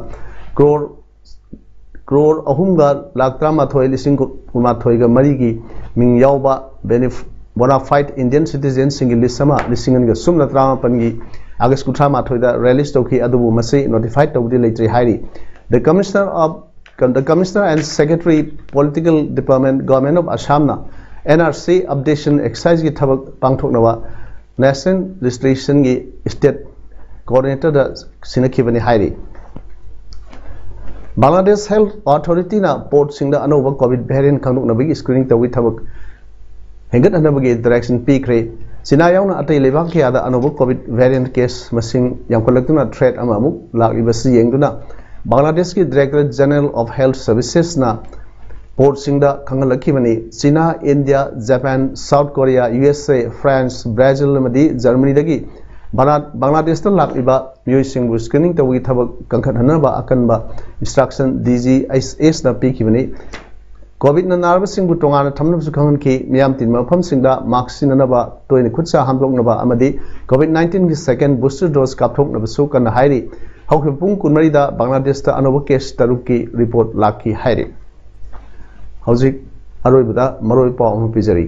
ꯀ꯭ꯔꯣꯔ ꯀ꯭ꯔꯣꯔ ꯑꯍꯨꯝꯒ ꯂꯥꯈ ꯇꯔꯥꯃꯥꯊꯣꯏ ꯂꯤꯁꯤꯡ ꯀꯨꯟꯃꯥꯊꯣꯏꯒ ꯃꯔꯤꯒꯤ ꯃꯤꯡ ꯌꯥꯎꯕ benef- bona fide Indian citizenꯁꯤꯡꯒꯤ ꯂꯤꯁ ꯑꯃ ꯂꯤꯁꯤꯡ ꯑꯅꯤꯒ ꯁꯨꯞꯅ ꯇꯔꯥꯃꯥꯄꯟꯒꯤ ꯑꯥꯒꯁ ꯀꯨꯟꯊ꯭ꯔꯥ ꯃꯥꯊꯣꯏꯗ ꯔꯤꯂꯤꯁ ꯇꯧꯈꯤ, ꯑꯗꯨꯕꯨ ꯃꯁꯤ ꯅꯣꯇꯤꯐꯥꯏꯠ ꯇꯧꯕꯗꯤ ꯂꯩꯇ꯭ꯔꯤ ꯍꯥꯏꯔꯤ꯫ The Commissioner of The Commissioner and Secretary, Political Department, Government of Assamꯅ N R C updation exerciseꯒꯤ ꯊꯕꯛ ꯄꯥꯡꯊꯣꯛꯅꯕ National Registrationꯒꯤ State Coordinatorꯗ ꯁꯤꯟꯅꯈꯤꯕꯅꯤ ꯍꯥꯏꯔꯤ꯫ Bangladesh Health Authorityꯅ portꯁꯤꯡꯗ ꯑꯅꯧꯕ COVID variant ꯈꯪꯗꯣꯛꯅꯕꯒꯤ screening ꯇꯧꯕꯒꯤ ꯊꯕꯛ ꯍꯦꯟꯒꯠꯍꯟꯅꯕꯒꯤ direction ꯄꯤꯈ꯭ꯔꯦ꯫ ꯆꯤꯅꯥ ꯌꯥꯎꯅ ꯑꯇꯩ ꯂꯩꯕꯥꯛ ꯀꯌꯥꯗ ꯑꯅꯧꯕ COVID variant case ꯃꯁꯤꯡ ꯌꯥꯝꯈꯠꯂꯛꯇꯨꯅ threat ꯑꯃ ꯑꯃꯨꯛ ꯂꯥꯛꯂꯤꯕꯁꯤ ꯌꯦꯡꯗꯨꯅ ꯕꯪꯒ꯭ꯂꯥꯗꯦꯁꯀꯤ Directorate General of Health Servicesꯅ portꯁꯤꯡꯗ ꯈꯪꯍꯜꯂꯛꯈꯤꯕꯅꯤ꯫ China, India, Japan, South Korea, U S A, France, Brazil ꯑꯃꯗꯤ ꯖꯔꯃꯅꯤꯗꯒꯤ ꯕꯅꯥ- ꯕꯪꯒ꯭ꯂꯥꯗꯦꯁꯇ ꯂꯥꯛꯂꯤꯕ ꯃꯤꯑꯣꯏꯁꯤꯡꯕꯨ screening ꯇꯧꯕꯒꯤ ꯊꯕꯛ ꯀꯟꯈꯠꯍꯟꯅꯕ ꯑꯀꯟꯕ instruction D G H S ꯅ ꯄꯤꯈꯤꯕꯅꯤ꯫ COVIDꯅ ꯅꯥꯔꯕꯁꯤꯡꯕꯨ ꯇꯣꯉꯥꯟꯅ ꯊꯝꯅꯕꯁꯨ ꯈꯪꯍꯟꯈꯤ꯫ ꯃꯤꯌꯥꯝ ꯇꯤꯟꯕ ꯃꯐꯝꯁꯤꯡꯗ mask ꯁꯤꯖꯤꯟꯅꯅꯕ, ꯇꯣꯏꯅ ꯈꯨꯠ ꯁꯥ ꯍꯥꯝꯗꯣꯛꯅꯕ ꯑꯃꯗꯤ COVID nineteenꯒꯤ second booster dose ꯀꯥꯞꯊꯣꯛꯅꯕꯁꯨ ꯀꯟꯅ ꯍꯥꯏꯔꯤ꯫ ꯍꯧꯈꯤꯕ ꯄꯨꯡ ꯀꯨꯟꯃꯔꯤꯗ ꯕꯪꯒ꯭ꯂꯥꯗꯦꯁꯇ ꯑꯅꯧꯕ case ꯇꯔꯨꯛꯀꯤ report ꯂꯥꯛꯈꯤ ꯍꯥꯏꯔꯤ꯫ ꯍꯧꯖꯤꯛ ꯑꯔꯣꯏꯕꯗ ꯃꯔꯨꯑꯣꯏꯕ ꯄꯥꯎ ꯑꯃ ꯄꯤꯖꯔꯤ꯫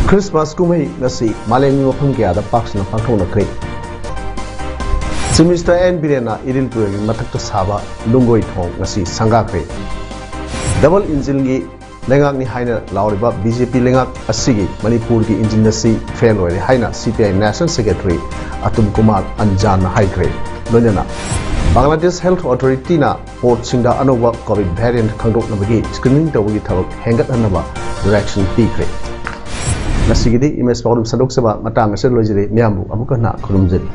Christmas ꯀꯨꯝꯍꯩ ꯉꯁꯤ ꯃꯥꯂꯦꯝꯒꯤ ꯃꯐꯝ ꯀꯌꯥꯗ ꯄꯥꯛ ꯁꯟꯅ ꯄꯥꯡꯊꯣꯛꯅꯈ꯭ꯔꯦ꯫ Chief Minister N ꯕꯤꯔꯦꯟꯅ ꯏꯔꯤꯜ ꯇꯨꯔꯦꯜꯒꯤ ꯃꯊꯛꯇ ꯁꯥꯕ ꯂꯨꯡꯒꯣꯏ ꯊꯣꯡ ꯉꯁꯤ ꯁꯪꯒꯥꯈ꯭ꯔꯦ꯫ Double engineꯒꯤ ꯂꯩꯉꯥꯛꯅꯤ ꯍꯥꯏꯅ ꯂꯥꯎꯔꯤꯕ B J P ꯂꯩꯉꯥꯛ ꯑꯁꯤꯒꯤ ꯃꯅꯤꯄꯨꯔꯒꯤ engine ꯑꯁꯤ fail ꯑꯣꯏꯔꯦ ꯍꯥꯏꯅ C P I National Secretary ꯑꯇꯨꯝ Kumar ꯑꯟꯖꯥꯟꯅ ꯍꯥꯏꯈ꯭ꯔꯦ꯫ ꯂꯣꯏꯅꯅ Bangladesh Health Authorityꯅ portꯁꯤꯡꯗ ꯑꯅꯧꯕ COVID variant ꯈꯪꯗꯣꯛꯅꯕꯒꯤ screening ꯇꯧꯕꯒꯤ ꯊꯕꯛ ꯍꯦꯟꯒꯠꯍꯟꯅꯕ direction ꯄꯤꯈ꯭ꯔꯦ꯫ ꯉꯁꯤꯒꯤꯗꯤ ꯏꯃꯦꯖ ꯄꯥꯎꯗꯝ ꯁꯟꯗꯣꯛꯆꯕ ꯃꯇꯥꯡ ꯑꯁꯤꯗ ꯂꯣꯏꯖꯔꯦ꯫ ꯃꯤꯌꯥꯝꯕꯨ ꯑꯃꯨꯛ ꯍꯟꯅ ꯈꯨꯔꯨꯝꯖꯔꯤ꯫